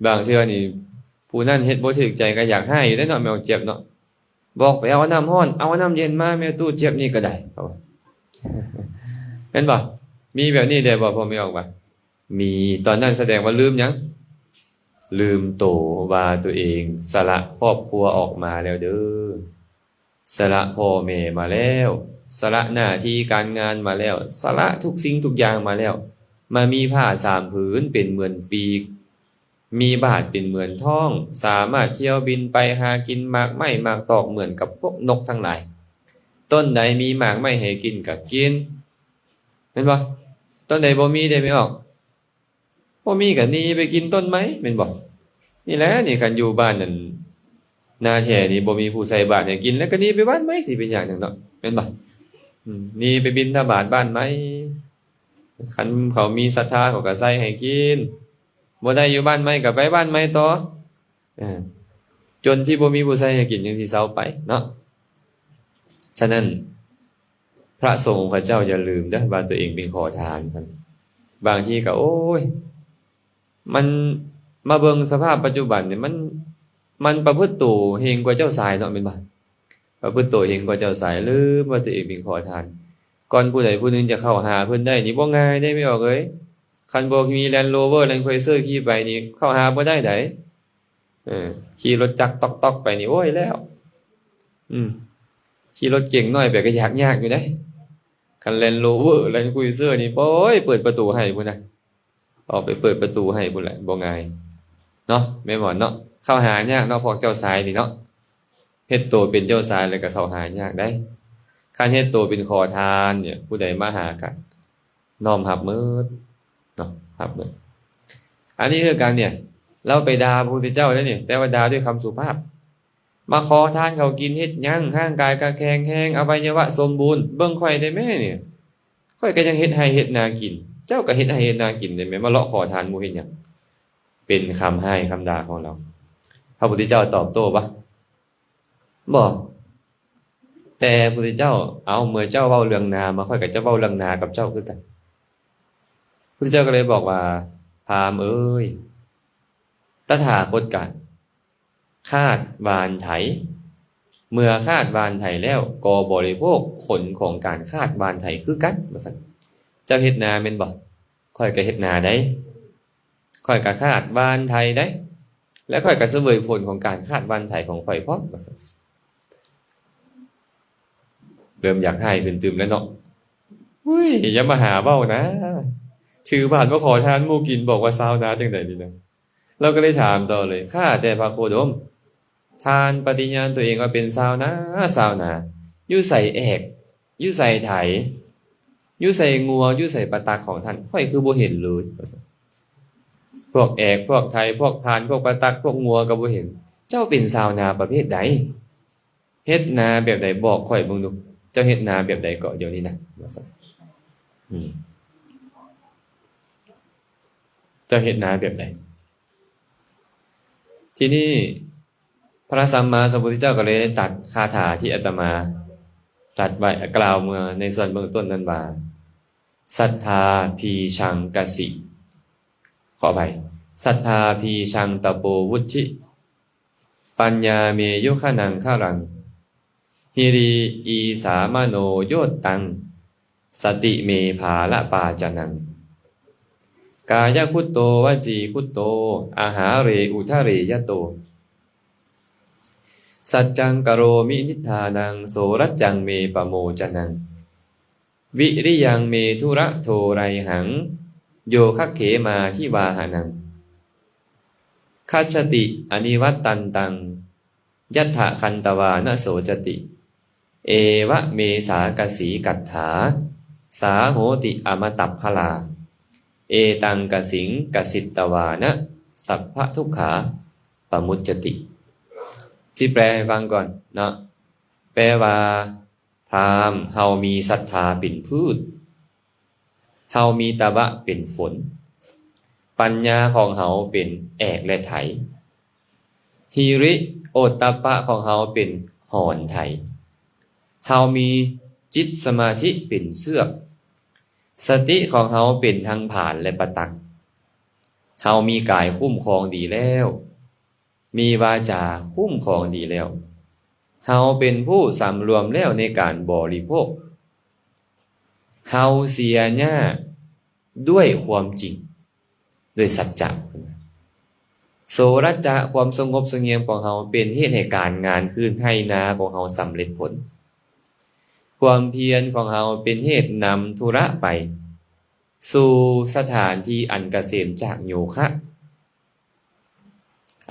ບາງເທື່ອນີ້ຜູ້ນັ້ນເຮັດບໍ່ຖືກໃຈກໍຢາກຮ້າຍຢູ່ເດ້ເນາະ ແມ່ອອກເຈັບເນາະ. ບອກໄປເອົານ້ຳຮ້ອນ, ເອົານ້ຳເຢັນມາ ແມ່ຕູ້ເຈັບນີ້ກໍໄດ້. ເຂົາວ່າ ແມ່ນບໍ່? ມີແບບນີ້ແດ່ບໍ່ ພໍ່ແມ່ອອກວ່າ? ມີ. ຕອນນັ້ນສະແດງວ່າລືມຫຍັງ? ລືມໂຕວ່າຕົວເອງສະຫຼະຄອບຄົວອອກມາແລ້ວເດີ້. ສະຫຼະພໍ່ແມ່ມາແລ້ວ, ສະຫຼະໜ້າທີ່ການງານມາແລ້ວ, ສະຫຼະທຸກສິ່ງທຸກຢ່າງມາແລ້ວ, ມາມີຜ້າສາມຜືນເປັນເໝືອນປີກ ມີບາດເປັນເໝືອນທ້ອງ, ສາມາດຖ້ຽວບິນໄປຫາກິນໝາກໄມ້ໝາກຕອກເໝືອນກັບພວກນົກທັງຫຼາຍ. ຕົ້ນໃດມີໝາກໄມ້ໃຫ້ກິນກໍກິນ, ແມ່ນບໍ່? ຕົ້ນໃດບໍ່ມີເດ້ ແມ່ອອກ? ບໍ່ມີກໍໜີໄປກິນຕົ້ນໄມ້ ແມ່ນບໍ່? ນີ້ແຫຼະ ນີ້ ຄັນຢູ່ບ້ານນັ້ນ ນາແທ້ນີ້ ບໍ່ມີຜູ້ໃສ່ບາດໃຫ້ກິນ ແລ້ວກໍໜີໄປບ້ານໃໝ່ ຊິເປັນຫຍັງເນາະ ແມ່ນບໍ່? ອືມ ໜີໄປບິນທະບາດບ້ານໃໝ່. ຄັນເຂົາມີສັດທາ ເຂົາກໍໃສ່ໃຫ້ກິນ, ບໍ່ໄດ້ຢູ່ບ້ານໃໝ່ກໍໄປບ້ານໃໝ່ຕໍ່ ເອີ ຈົນທີ່ບໍ່ມີຜູ້ໃສ່ໃຫ້ກິນ ຈຶ່ງຊິເຊົາໄປເນາະ. ສະນັ້ນ ພະສົງຂອງເຈົ້າຢ່າລືມເດີ້ວ່າຕົວເອງເປັນຂໍທານ. ບາງທີກໍ ໂອ້ຍ ມັນ ມາເບິ່ງສະພາບປັດຈຸບັນນີ້ ມັນ ມັນປະພຶດໂຕເຮງກວ່າເຈົ້າຊາຍເນາະ ແມ່ນບໍ່? ປະພຶດໂຕເຮງກວ່າເຈົ້າຊາຍ, ລືມວ່າຕົວເອງເປັນຂໍທານ. ກ່ອນຜູ້ໃດຜູ້ໜຶ່ງຈະເຂົ້າຫາເພິ່ນໄດ້ນີ້ ບໍ່ງ່າຍເດ້ ແມ່ອອກເອີຍ. ຄັນບໍ່ມີ Land Rover Land Cruiser ຂີ່ໄປນີ້ ເຂົ້າຫາບໍ່ໄດ້ໃດ. ເອີ ຂີ່ລົດຈັກຕ໊ອກໆໄປນີ້ ໂອ້ຍ ແລ້ວ. ອືມ ຂີ່ລົດເກັງນ້ອຍໄປກໍຢາກຍາກຢູ່ເດ້. ຄັນ Land Rover Land Cruiser ນີ້ ໂອ້ຍ ເປີດປະຕູໃຫ້ພຸ້ນນະ, ອອກໄປເປີດປະຕູໃຫ້ພຸ້ນແຫຼະ, ບໍ່ງ່າຍເນາະ ແມ່ໝອນເນາະ. ເຂົ້າຫາຍາກເນາະ ພວກເຈົ້າຊາຍນີ້ເນາະ, ເຮັດໂຕເປັນເຈົ້າຊາຍແລ້ວກໍເຂົ້າຫາຍາກໄດ໋. ຄັນເຮັດໂຕເປັນຂໍທານນີ້ ຜູ້ໃດມາຫາກໍນ້ອມຮັບໝົດເນາະ, ຮັບໝົດ. ອັນນີ້ຄືກັນນີ້ ລາວໄປດ່າພະພຸດທະເຈົ້າໄດ໋ນີ້, ແຕ່ວ່າດ່າດ້ວຍຄຳສຸພາບ. ມາຂໍທານເຂົາກິນເຮັດຫຍັງ? ຮ່າງກາຍກໍແຂງແຮງ, ອະໄວຍະວະສົມບູນ. ເບິ່ງຂ້ອຍໄດ້ແມ້ນີ້, ຂ້ອຍກໍຍັງເຮັດໄຮ່ເຮັດນາກິນ, ເຈົ້າກໍເຮັດໄຮ່ເຮັດນາກິນໄດ້ແມ້, ມາເລາະຂໍທານໝູ່ເຮັດຫຍັງ? ເປັນຄຳຮ້າຍຄຳດ່າຂອງລາວ. ພະພຸດທະເຈົ້າຕອບໂຕ້ບໍ່? ບໍ່. ແຕ່ພະພຸດທະເຈົ້າ, ເອົາ, ເມື່ອເຈົ້າເວົ້າເລື່ອງນາມາ, ຂ້ອຍກໍຈະເວົ້າເລື່ອງນາກັບເຈົ້າຄືກັນ. ພະພຸດທະເຈົ້າກໍເລີຍບອກວ່າ, ພາມເອີຍ, ຕະຖາຄົດກະ ຄາດຫວ່ານໄຖ, ເມື່ອຄາດຫວ່ານໄຖແລ້ວ ກໍບໍລິໂພກຜົນຂອງການຄາດຫວ່ານໄຖຄືກັນ ວ່າຊັ້ນ. ເຈົ້າເຮັດນາແມ່ນບໍ່? ຂ້ອຍກໍເຮັດນາໄດ໋, ຂ້ອຍກໍຄາດຫວ່ານໄຖໄດ໋, ແລະ ຂ້ອຍກໍສະເຫວີຍຜົນຂອງການຄາດຫວ່ານໄຖຂອງຂ້ອຍພ້ອມ ວ່າຊັ້ນ. ເລີ່ມຢາກຮ້າຍຂຶ້ນຕື່ມແລ້ວເນາະ. ອຸ້ຍ ຢ່າມາຫາເວົ້ານະ, ຖືບາດມາຂໍທານໝູ່ກິນ ບອກວ່າຊາວນາຈັ່ງໃດນີ້ນະ. ລາວກໍເລີຍຖາມຕໍ່ເລີຍ, ຂ້າແຕ່ພະໂຄດົມ, ທ່ານປະຕິຍານຕົວເອງວ່າເປັນຊາວນາ, ຊາວນາ, ຢູ່ໃສແອກ, ຢູ່ໃສໄຖ, ຢູ່ໃສງົວ, ຢູ່ໃສປະຕັກຂອງທ່ານ? ຂ້ອຍຄືບໍ່ເຫັນເລີຍ ວ່າຊັ້ນ. ພວກແອກ, ພວກໄຖ, ພວກພານ, ພວກປະຕັກ, ພວກງົວກໍບໍ່ເຫັນ. ເຈົ້າເປັນຊາວນາປະເພດໃດ? ເຮັດນາແບບໃດ? ບອກຂ້ອຍເບິ່ງດູ. ເຈົ້າເຮັດນາແບບໃດເກາະດຽວນີ້ນະ? ວ່າຊັ້ນ. ອືມ. ເຈົ້າເຮັດນາແບບໃດ? ທີນີ້ ພະສຳມາສຳພຸດທະເຈົ້າກໍເລີຍໄດ້ຕັດຄາຖາທີ່ອາດຕະມາຕັດໄວ້, ກ່າວເມື່ອໃນສ່ວນເບື້ອງຕົ້ນນັ້ນວ່າ, ສັດທາ ບີຈັງ ກະສິ, ຂໍອະໄພ, ສັດທາ ບີຈັງ ຕະໂປ ວຸດທິ, ປັນຍາ ເມ ໂຢຄະນັງຄະລັງ, ຫິຣິ ອີສາມະໂນ ໂຢດຕັງ, ສະຕິ ເມ ພາລະປາຈະນັງ, ກາຍະຄຸດໂຕ ວະຈີຄຸດໂຕ, ອາຫາເຣ ອຸທະເຣຍະໂຕ, ສັດຈັງ ກະໂຣມິ ນິດທານັງ, ໂສລັດຈັງ ເມ ປະໂມຈະນັງ, ວິລິຍັງ ເມ ທຸຣະໂທ ໄຣຫັງ, ໂຢຄະເຂມາທິວາຫະນັງ, ຄັດສະຕິ ອະນິວັດຕັນຕັງ, ຍັດຖະຄັນຕະວານະ ໂສຈະຕິ, ເອວະເມ ສາກະສີກັດຖາ, ສາໂຫຕິ ອະມະຕັບພະລາ, ເອຕັງ ກະສິງ ກະສິດຕະວານະ, ສັບພະທຸກຂາ ປະມຸດຈະຕິ. ຊິແປໃຫ້ຟັງກ່ອນເນາະ. ແປວ່າ, ພາມ, ເຮົາມີສັດທາເປັນພືດ, ເຮົາມີຕະບະເປັນຝົນ, ປັນຍາຂອງເຮົາເປັນແອກ ແລະ ໄຖ, ຫິລິ ໂອດຕັບປະຂອງເຮົາເປັນຫອນໄຖ, ເຮົາມີຈິດສະມາທິເປັນເຊືອກ, ສະຕິຂອງເຮົາເປັນທັງຜານ ແລະ ປະຕັກ, ເຮົາມີກາຍຄຸ້ມຄອງດີແລ້ວ, ມີວາຈາຄຸ້ມຄອງດີແລ້ວ, ເຮົາເປັນຜູ້ສຳລວມແລ້ວໃນການບໍລິໂພກ, ເຮົາເສຍຫຍ້າດ້ວຍຄວາມຈິງ, ດ້ວຍສັດຈະ. ໂສລັດຈະ, ຄວາມສະຫງົບສະຫງຽມຂອງເຮົາເປັນເຫດໃຫ້ການງານຄືນໄຮ່ນາຂອງເຮົາສຳເລັດຜົນ, ຄວາມພຽນຂອງເຮົາເປັນເຫດນຳທຸລະໄປສູ່ສະຖານທີ່ອັນກະເສມຈາກໂຍຄະ.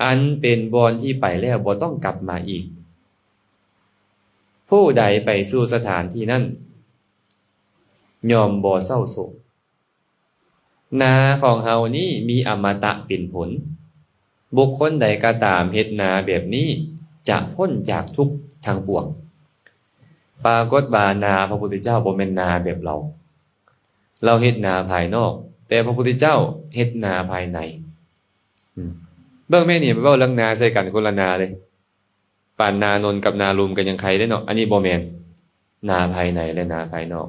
ອັນເປັນບ່ອນທີ່ໄປແລ້ວບໍ່ຕ້ອງກັບມາອີກ. ຜູ້ໃດໄປສູ່ສະຖານທີ່ນັ້ນ ຍ່ອມບໍ່ເສົ້າໂສກ. ນາຂອງເຮົານີ້ມີອະມະຕະເປັນຜົນ. ບຸກຄົນໃດກໍຕາມເຮັດນາແບບນີ້ ຈະພົ້ນຈາກທຸກທັງປວງ. ປາກົດວ່ານາພະພຸດທະເຈົ້າບໍ່ແມ່ນນາແບບລາວ. ລາວເຮັດນາພາຍນອກ, ແຕ່ພະພຸດທະເຈົ້າເຮັດນາພາຍໃນ. ອືມ ເບິ່ງແມ່ນີ້ ເວົ້າເລື່ອງນາໃສ່ກັນຄົນລະນາເດ້. ປານນານົນກັບນາລຸມກໍຍັງໄຄເດ້ເນາະ, ອັນນີ້ບໍ່ແມ່ນ. ນາພາຍໃນ ແລະ ນາພາຍນອກ.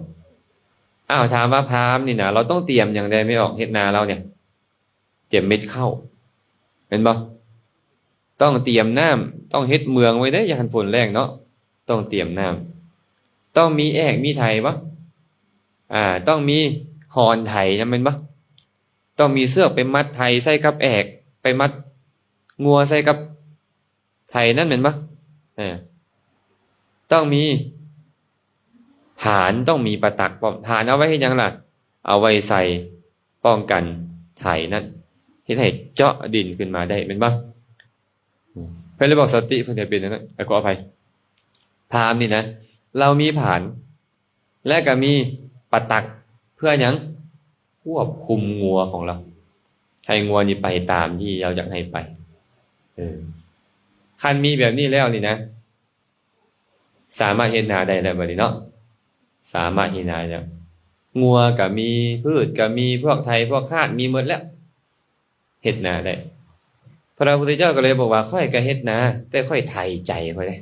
ອ້າວ ຖາມວ່າພາມນີ້ນະ ລາວຕ້ອງຕຽມຫຍັງແດ່ແມ່ອອກ ເຮັດນາລາວນີ້? ຕຽມເມັດເຂົ້າ ແມ່ນບໍ່? ຕ້ອງຕຽມນ້ຳ, ຕ້ອງເຮັດເມືອງໄວ້ເດ້ ຢ້ານຝົນແລ້ງເນາະ, ຕ້ອງຕຽມນ້ຳ. ຕ້ອງມີແອກມີໄຖບໍ່? ອ່າ ຕ້ອງມີຫອນໄຖນຳ ແມ່ນບໍ່? ຕ້ອງມີເຊືອກໄປມັດໄຖໃສ່ກັບແອກ, ໄປມັດງົວໃສ່ກັບໄຖນັ້ນ ແມ່ນບໍ່? ເອີ ຕ້ອງມີຜານ, ຕ້ອງມີປະຕັກພ້ອມ. ຜານເອົາໄວ້ເຮັດຫຍັງລະ? ເອົາໄວ້ໃສ່ປ້ອງກັນໄຖນັ້ນ, ເຮັດໃຫ້ເຈາະດິນຂຶ້ນມາໄດ້ ແມ່ນບໍ່? ເພິ່ນເລີຍບອກສະຕິ ເພິ່ນຈະເປັນອັນນັ້ນ. ເອີ ຂໍອະໄພ, ພາມນີ້ນະ ລາວມີຜານ ແລະກໍມີປະຕັກ. ເພື່ອຫຍັງ? ຄວບຄຸມງົວຂອງລາວ, ໃຫ້ງົວນີ້ໄປຕາມທີ່ລາວຢາກໃຫ້ໄປ. ເອີ ຄັນມີແບບນີ້ແລ້ວນີ້ນະ ສາມາດເຮັດນາໄດ້ແລ້ວບັດນີ້ເນາະ, ສາມາດເຮັດນາໄດ້ແລ້ວ. ງົວກໍມີ, ພືດກໍມີ, ພວກໄຖພວກຄາດມີໝົດແລ້ວ, ເຮັດນາໄດ້. ພະພຸດທະເຈົ້າກໍເລີຍບອກວ່າ ຂ້ອຍກໍເຮັດນາ ແຕ່ຂ້ອຍໄຖໃຈຂ້ອຍເດ້,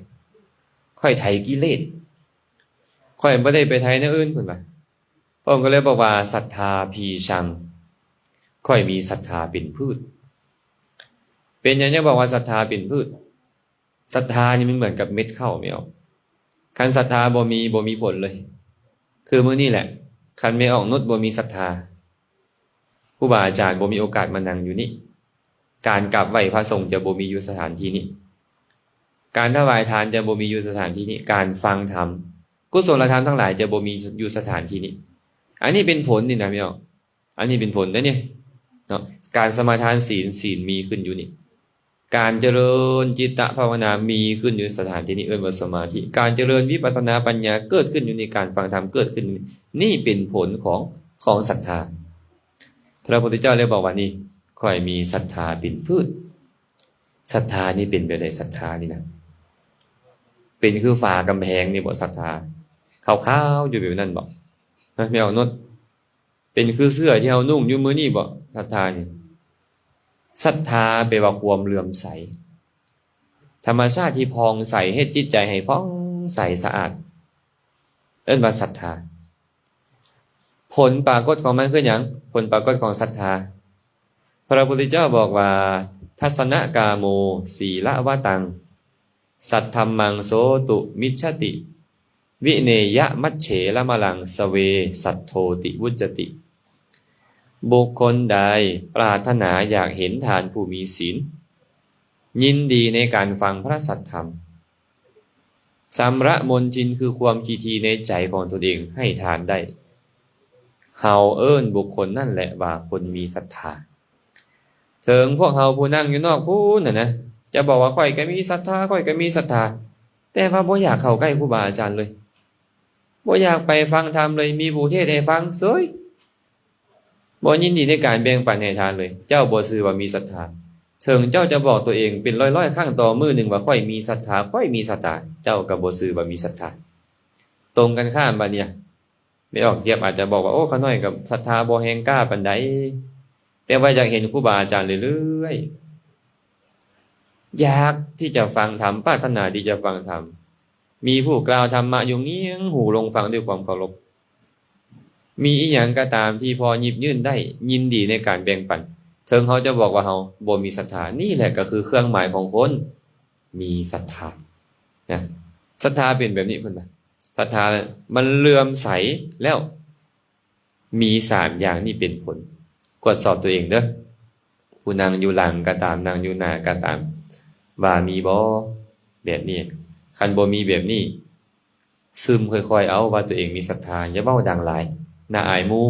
ຂ້ອຍໄຖກິເລດ, ຂ້ອຍບໍ່ໄດ້ໄປໄຖແນວອື່ນ ເພິ່ນວ່າ. ພະອົງກໍເລີຍບອກວ່າ ສັດທາພີຊັງ, ຂ້ອຍມີສັດທາເປັນພືດ. ເປັນຫຍັງຈຶ່ງບອກວ່າສັດທາເປັນພືດ? ສັດທານີ້ມັນເໝືອນກັບເມັດເຂົ້າແມ່ອອກ, ຄັນສັດທາບໍ່ມີ ບໍ່ມີຜົນເລີຍ. ຄືມື້ນີ້ແຫຼະ ຄັນແມ່ອອກນຸດບໍ່ມີສັດທາ, ຄູບາອາຈານບໍ່ມີໂອກາດມານັ່ງຢູ່ນີ້, ການກາບໄຫວ້ພະສົງຈະບໍ່ມີຢູ່ສະຖານທີ່ນີ້, ການຖວາຍທານຈະບໍ່ມີຢູ່ສະຖານທີ່ນີ້, ການຟັງທຳ, ກຸສົນລະທຳທັງຫຼາຍຈະບໍ່ມີຢູ່ສະຖານທີ່ນີ້. ອັນນີ້ເປັນຜົນນີ້ນະແມ່ອອກ, ອັນນີ້ເປັນຜົນເດ້ນີ້ເນາະ. ການສະມາທານສີນ, ສີນມີຂຶ້ນຢູ່ນີ້, ການຈະເລີນຈິດຕະພາວະນາມີຂຶ້ນຢູ່ສະຖານທີ່ນີ້ ເອີ້ນວ່າສະມາທິ, ການຈະເລີນວິປັດສະນາປັນຍາເກີດຂຶ້ນຢູ່ນີ້, ການຟັງທຳເກີດຂຶ້ນຢູ່ນີ້, ນີ້ເປັນຜົນຂອງ, ຂອງສັດທາ. ພະພຸດທະເຈົ້າເລີຍບອກວ່າ ນີ້ ຂ້ອຍມີສັດທາເປັນພືດ. ສັດທານີ້ເປັນແບບໃດ? ສັດທານີ້ນະ ເປັນຄືຝາກຳແພງນີ້ບໍ? ສັດທາຂາວໆຢູ່ແບບນັ້ນບໍ? ຮະ ແມ່ອອກນຸດ? ເປັນຄືເສື້ອທີ່ເຮົານຸ່ງຢູ່ມື້ນີ້ບໍ? ສັດທານີ້, ສັດທາແປວ່າຄວາມເຫຼື້ອມໃສ, ທຳມະຊາດທີ່ຜ່ອງໃສ ເຮັດຈິດໃຈໃຫ້ຜ່ອງໃສສະອາດ, ເອີ້ນວ່າສັດທາ. ຜົນປາກົດຂອງມັນຄືຫຍັງ? ຜົນປາກົດຂອງສັດທາ. ພະພຸດທະເຈົ້າບອກວ່າ ທັດສະນະກາໂມ ສີລະວະຕັງ ສັດທັມມັງ ໂສຕຸ ມິດສະຕິ ວິເນຍະ ມັດເສລະມະລັງ ສະເວ ສັດໂທ ຕິ ວຸດຈະຕິ. ບຸກຄົນໃດປາດຖະໜາຢາກເຫັນທ່ານຜູ້ມີສີນ, ຍິນດີໃນການຟັງພະສັດທຳ, ຊຳລະມົນທິນຄືຄວາມຂີ້ຖີ່ໃນໃຈຂອງຕົນເອງໃຫ້ທານໄດ້, ເຮົາເອີ້ນບຸກຄົນນັ້ນແຫຼະວ່າຄົນມີສັດທາ. ເຖິງພວກເຮົາຜູ້ນັ່ງຢູ່ນອກພຸ້ນນະ ຈະບອກວ່າ ຂ້ອຍກໍມີສັດທາ, ຂ້ອຍກໍມີສັດທາ, ແຕ່ວ່າບໍ່ຢາກເຂົ້າໃກ້ຄູບາອາຈານເລີຍ, ບໍ່ຢາກໄປຟັງທຳເລີຍ, ມີຜູ້ເທດໃຫ້ຟັງເສີຍ, ບໍ່ຍິນດີໃນການແບ່ງປັນໃຫ້ທານເລີຍ, ເຈົ້າບໍ່ຊື່ວ່າມີສັດທາ. ເຖິງເຈົ້າຈະບອກຕົວເອງເປັນຮ້ອຍໆຄັ້ງຕໍ່ມື້ໜຶ່ງວ່າ ຂ້ອຍມີສັດທາ, ຂ້ອຍມີສັດທາ, ເຈົ້າກໍບໍ່ຊື່ວ່າມີສັດທາ. ຕົງກັນຂ້າມບາດນີ້, ແມ່ອອກຈຽບອາດຈະບອກວ່າ ໂອ້ ຂ້ານ້ອຍກໍສັດທາບໍ່ແຮງກ້າປານໃດ, ແຕ່ວ່າຢາກເຫັນຄູບາອາຈານເລື້ອຍໆ, ຢາກທີ່ຈະຟັງທຳ, ປາດຖະໜາທີ່ຈະຟັງທຳ, ມີຜູ້ກ່າວທຳມະຢູ່ງຽງຫູລົງຟັງດ້ວຍຄວາມເຄົາລົບ. ມີອີ່ຫຍັງກໍຕາມທີ່ພໍຫຍິບຍື່ນໄດ້, ຍິນດີໃນການແບ່ງປັນ, ເຖິງເຮົາຈະບອກວ່າເຮົາບໍ່ມີສັດທາ. ນີ້ແຫຼະກໍຄືເຄື່ອງໝາຍຂອງຄົນມີສັດທານະ. ສັດທາເປັນແບບນີ້ເພິ່ນວ່າ, ສັດທາມັນເຫຼື້ອມໃສແລ້ວ ມີສາມຢ່າງນີ້ເປັນຜົນ. ກວດສອບຕົວເອງເດີ້, ຜູ້ນັ່ງຢູ່ຫຼັງກໍຕາມ, ນັ່ງຢູ່ໜ້າກໍຕາມ, ວ່າມີບໍ່ແບບນີ້? ຄັນບໍ່ມີແບບນີ້, ຊຶມຄ່ອຍໆເອົາວ່າຕົວເອງມີສັດທາ, ຢ່າເວົ້າດັງຫຼາຍ, ໜ້າອາຍໝູ່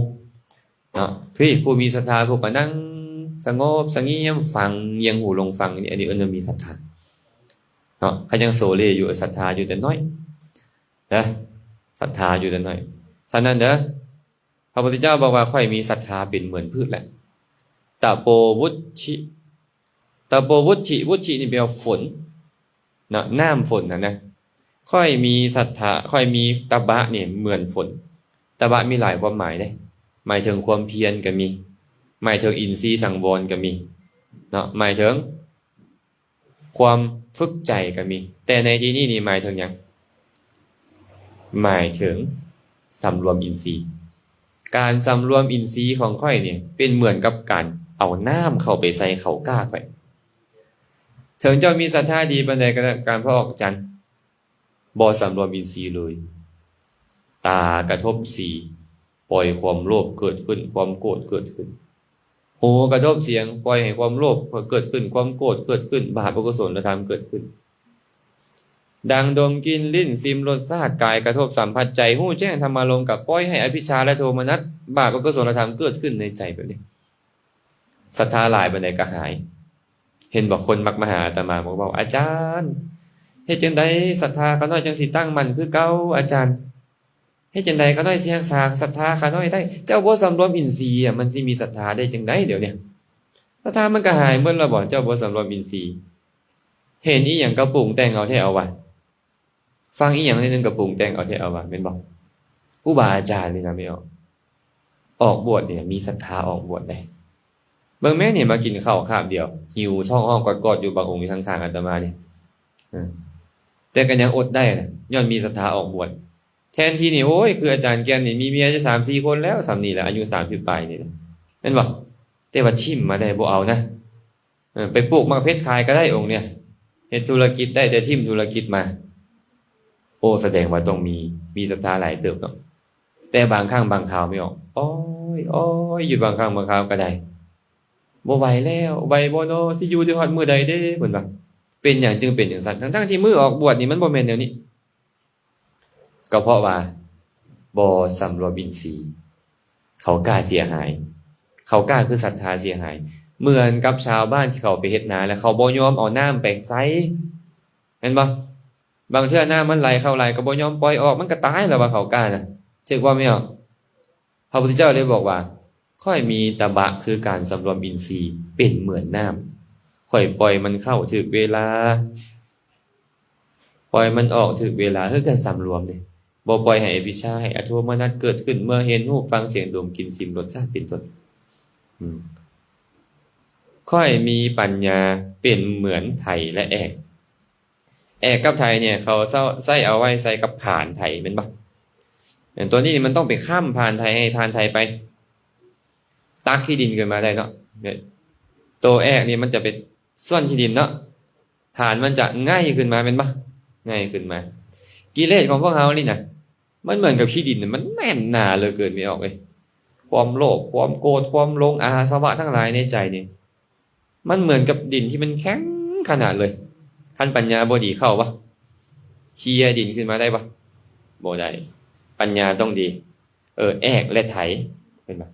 ເນາະ. ເຮີ້ຍ ຜູ້ມີສັດທາ ຜູ້ກໍນັ່ງ ສະຫງົບສະງຽມ ຟັງ ຢຽງຫູລົງຟັງ ອັນນີ້ເອີ້ນວ່າມີສັດທາເນາະ. ຄັນຍັງໂສເລຢູ່ ສັດທາຢູ່ແຕ່ນ້ອຍນະ ສັດທາຢູ່ແຕ່ນ້ອຍ. ສະນັ້ນເດີ ພະພຸດທະເຈົ້າບອກວ່າ ຂ້ອຍມີສັດທາເປັນເໝືອນພືດແຫຼະ ຕະໂປວຸດທິ ຕະໂປວຸດທິ ວຸດທິນີ້ແປວ່າຝົນເນາະ ນ້ຳຝົນຫັ້ນນະ. ຂ້ອຍມີສັດທາ ຂ້ອຍມີຕະບະນີ້ເໝືອນຝົນ. ຕະບະມີຫຼາຍຄວາມໝາຍເດ້ ໝາຍເຖິງຄວາມພຽນກໍມີ ໝາຍເຖິງອິນຊີສັງວອນກໍມີເນາະ ໝາຍເຖິງຄວາມຝຶກໃຈກໍມີ. ແຕ່ໃນທີ່ນີ້ນີ້ໝາຍເຖິງຫຍັງ? ໝາຍເຖິງສຳລວມອິນຊີ. ການສຳລວມອິນຊີຂອງຂ້ອຍນີ້ ເປັນເໝືອນກັບການເອົານ້ຳເຂົ້າໄປໃສ່ເຂົ້າກ້າຂ້ອຍ. ເຖິງເຈົ້າມີສັດທາດີປານໃດກໍຕາມ ພະອອກຈັນ ບໍ່ສຳລວມອິນຊີເລີຍ. ຕາກະທົບສີ ປ່ອຍຄວາມໂລບເກີດຂຶ້ນ ຄວາມໂກດເກີດຂຶ້ນ. ຫູກະທົບສຽງ ປ່ອຍໃຫ້ຄວາມໂລບເກີດຂຶ້ນ ຄວາມໂກດເກີດຂຶ້ນ ບາບອະກຸສົນລະທຳເກີດຂຶ້ນ. ດັງດົມກິ່ນ ລີ້ນຊິມລົດຊາດ ກາຍກະທົບສຳຜັດ ໃຈຮູ້ແຈ້ງທຳມາລົມ ກໍປ່ອຍໃຫ້ອະວິຊຊາ ແລະ ໂທມະນັດ ບາບອະກຸສົນລະທຳເກີດຂຶ້ນໃນໃຈແບບນີ້. ສັດທາຫຼາຍປານໃດກໍຫາຍ. ເຫັນບໍ່ ຄົນມັກມາຫາອາດຕະມາ ມັກເວົ້າ ອາຈານ ເຮັດຈັ່ງໃດສັດທາຂ້ານ້ອຍຈັ່ງຊິຕັ້ງໝັ້ນຄືເກົ່າ ອາຈານ? ເຮັດຈັ່ງໃດຂ້ານ້ອຍຊິຮັກສາສັດທາຂ້ານ້ອຍໄດ້? ເຈົ້າບໍ່ສຳລວມອິນຊີ ມັນຊິມີສັດທາໄດ້ຈັ່ງໃດດຽວນີ້? ສັດທາມັນກໍຫາຍໝົດແລ້ວບໍ່? ເຈົ້າບໍ່ສຳລວມອິນຊີ ເຫັນອີ່ຫຍັງກໍປຸງແຕ່ງເອົາແທ້ເອົາວ່າ ຟັງອີ່ຫຍັງໜ້ອຍໜຶ່ງກໍປຸງແຕ່ງເອົາແທ້ເອົາວ່າ ແມ່ນບໍ່? ຄູບາອາຈານນີ້ນະ ແມ່ນອອກ ອອກບວດນີ້ມີສັດທາອອກບວດເດ້. ເບິ່ງແມ້ນີ້ ມາກິນເຂົ້າຄາບດຽວ ຫິວທ້ອງຮ້ອງກອດໆຢູ່ ບາງອົງຢູ່ທາງຂ້າງອາດຕະມານີ້ ເອີ ແຕ່ກໍຍັງອົດໄດ້ນະ ຍ້ອນມີສັດທາອອກບວດ. ແທນທີ່ນີ້ ໂອ້ຍ ຄືອາຈານແກ່ນນີ້ ມີເມຍຢູ່ສາມສີ່ຄົນແລ້ວ ສ່ຳນີ້ລະ ອາຍຸສາມສິບປາຍນີ້ນະ ແມ່ນບໍ່? ແຕ່ວ່າຖິ້ມມາໄດ້ ບໍ່ເອົານະ. ເອີ ໄປປູກໝາກເຜັດຂາຍກໍໄດ້ອົງນີ້ ເຮັດທຸລະກິດໄດ້ ແຕ່ຖິ້ມທຸລະກິດມາ. ໂອ້ ສະແດງວ່າຕ້ອງມີ ມີສັດທາຫຼາຍເຕີບເນາະ. ແຕ່ບາງຄັ້ງບາງຄາວ ແມ່ນອອກ ໂອ້ຍ ໂອ້ຍ ຢູ່ບາງຄັ້ງບາງຄາວກໍໄດ້ ບໍ່ໄຫວແລ້ວ ໄຫວບໍ່ນໍ ຊິຢູ່ໄດ້ຮອດມື້ໃດເດ ເພິ່ນວ່າ. ເປັນຫຍັງຈຶ່ງເປັນຈັ່ງຊັ້ນ ທັງໆທີ່ມື້ອອກບວດນີ້ມັນບໍ່ແມ່ນແນວນີ້? ກໍເພາະວ່າບໍ່ສຳລວມອິນຊີ ເຂົາກ້າເສຍຫາຍ. ເຂົາກ້າຄືສັດທາເສຍຫາຍ ເໝືອນກັບຊາວບ້ານທີ່ເຂົາໄປເຮັດນາ ແລ້ວເຂົາບໍ່ຍອມເອົານ້ຳໄປໃສ່ ແມ່ນບໍ່? ບາງເທື່ອນ້ຳມັນໄຫຼເຂົ້າຫຼາຍກໍບໍ່ຍອມປ່ອຍອອກ ມັນກໍຕາຍແລ້ວວ່າ ເຂົາກ້ານະ ຖືກບໍ່ແມ່ນ? ພະພຸດທະເຈົ້າເລີຍບອກວ່າ ຂ້ອຍມີຕະບະຄືການສຳລວມອິນຊີ ເປັນເໝືອນນ້ຳ ຂ້ອຍປ່ອຍມັນເຂົ້າຖືກເວລາ ປ່ອຍມັນອອກຖືກເວລາ ຄືການສຳລວມເດ້ ບໍ່ປ່ອຍໃຫ້ອະວິຊຊາ ໃຫ້ອະໂທມະນັດເກີດຂຶ້ນ ເມື່ອເຫັນ ຮູ້ ຟັງ ສຽງ ດົມ ກິ່ນ ຊິມ ລົດຊາດ ເປັນຕົ້ນ. ອືມ ຂ້ອຍມີປັນຍາເປັນເໝືອນໄຖ ແລະ ແອກ. ແອກກັບໄຖນີ້ ເຂົາເຈົ້າໃຊ້ເອົາໄວ້ໃສ່ກັບຜານໄຖ ແມ່ນບໍ່? ຕົວນີ້ມັນຕ້ອງໄປຄ້ຳຜານໄຖ ໃຫ້ຜານໄຖໄປຕັກຂີ້ດິນຂຶ້ນມາໄດ້ເນາະ. ໂຕແອກນີ້ມັນຈະໄປສ່ວນຂີ້ດິນເນາະ ຜານມັນຈະໄງ່ຂຶ້ນມາ ແມ່ນບໍ່? ໄງ່ຂຶ້ນມາ. ກິເລດຂອງພວກເຮົານີ້ນະ ມັນເໝືອນກັບຂີ້ດິນ ມັນແໜ້ນໜາເຫຼືອເກີນ ແມ່ນອອກເອີຍ. ຄວາມໂລບ ຄວາມໂກດ ຄວາມຫຼົງ ອາສະວະທັງຫຼາຍໃນໃຈນີ້ ມັນເໝືອນກັບດິນທີ່ມັນແຂງຂະໜາດເລີຍ. ຄັນປັນຍາບໍ່ດີເຂົ້າບໍ່? ເຄຍດິນຂຶ້ນມາໄດ້ບໍ່? ບໍ່ໄດ້. ປັນຍາຕ້ອງດີ. ເອີ ແອກ ແລະ ໄຖ ເຫັນບໍ່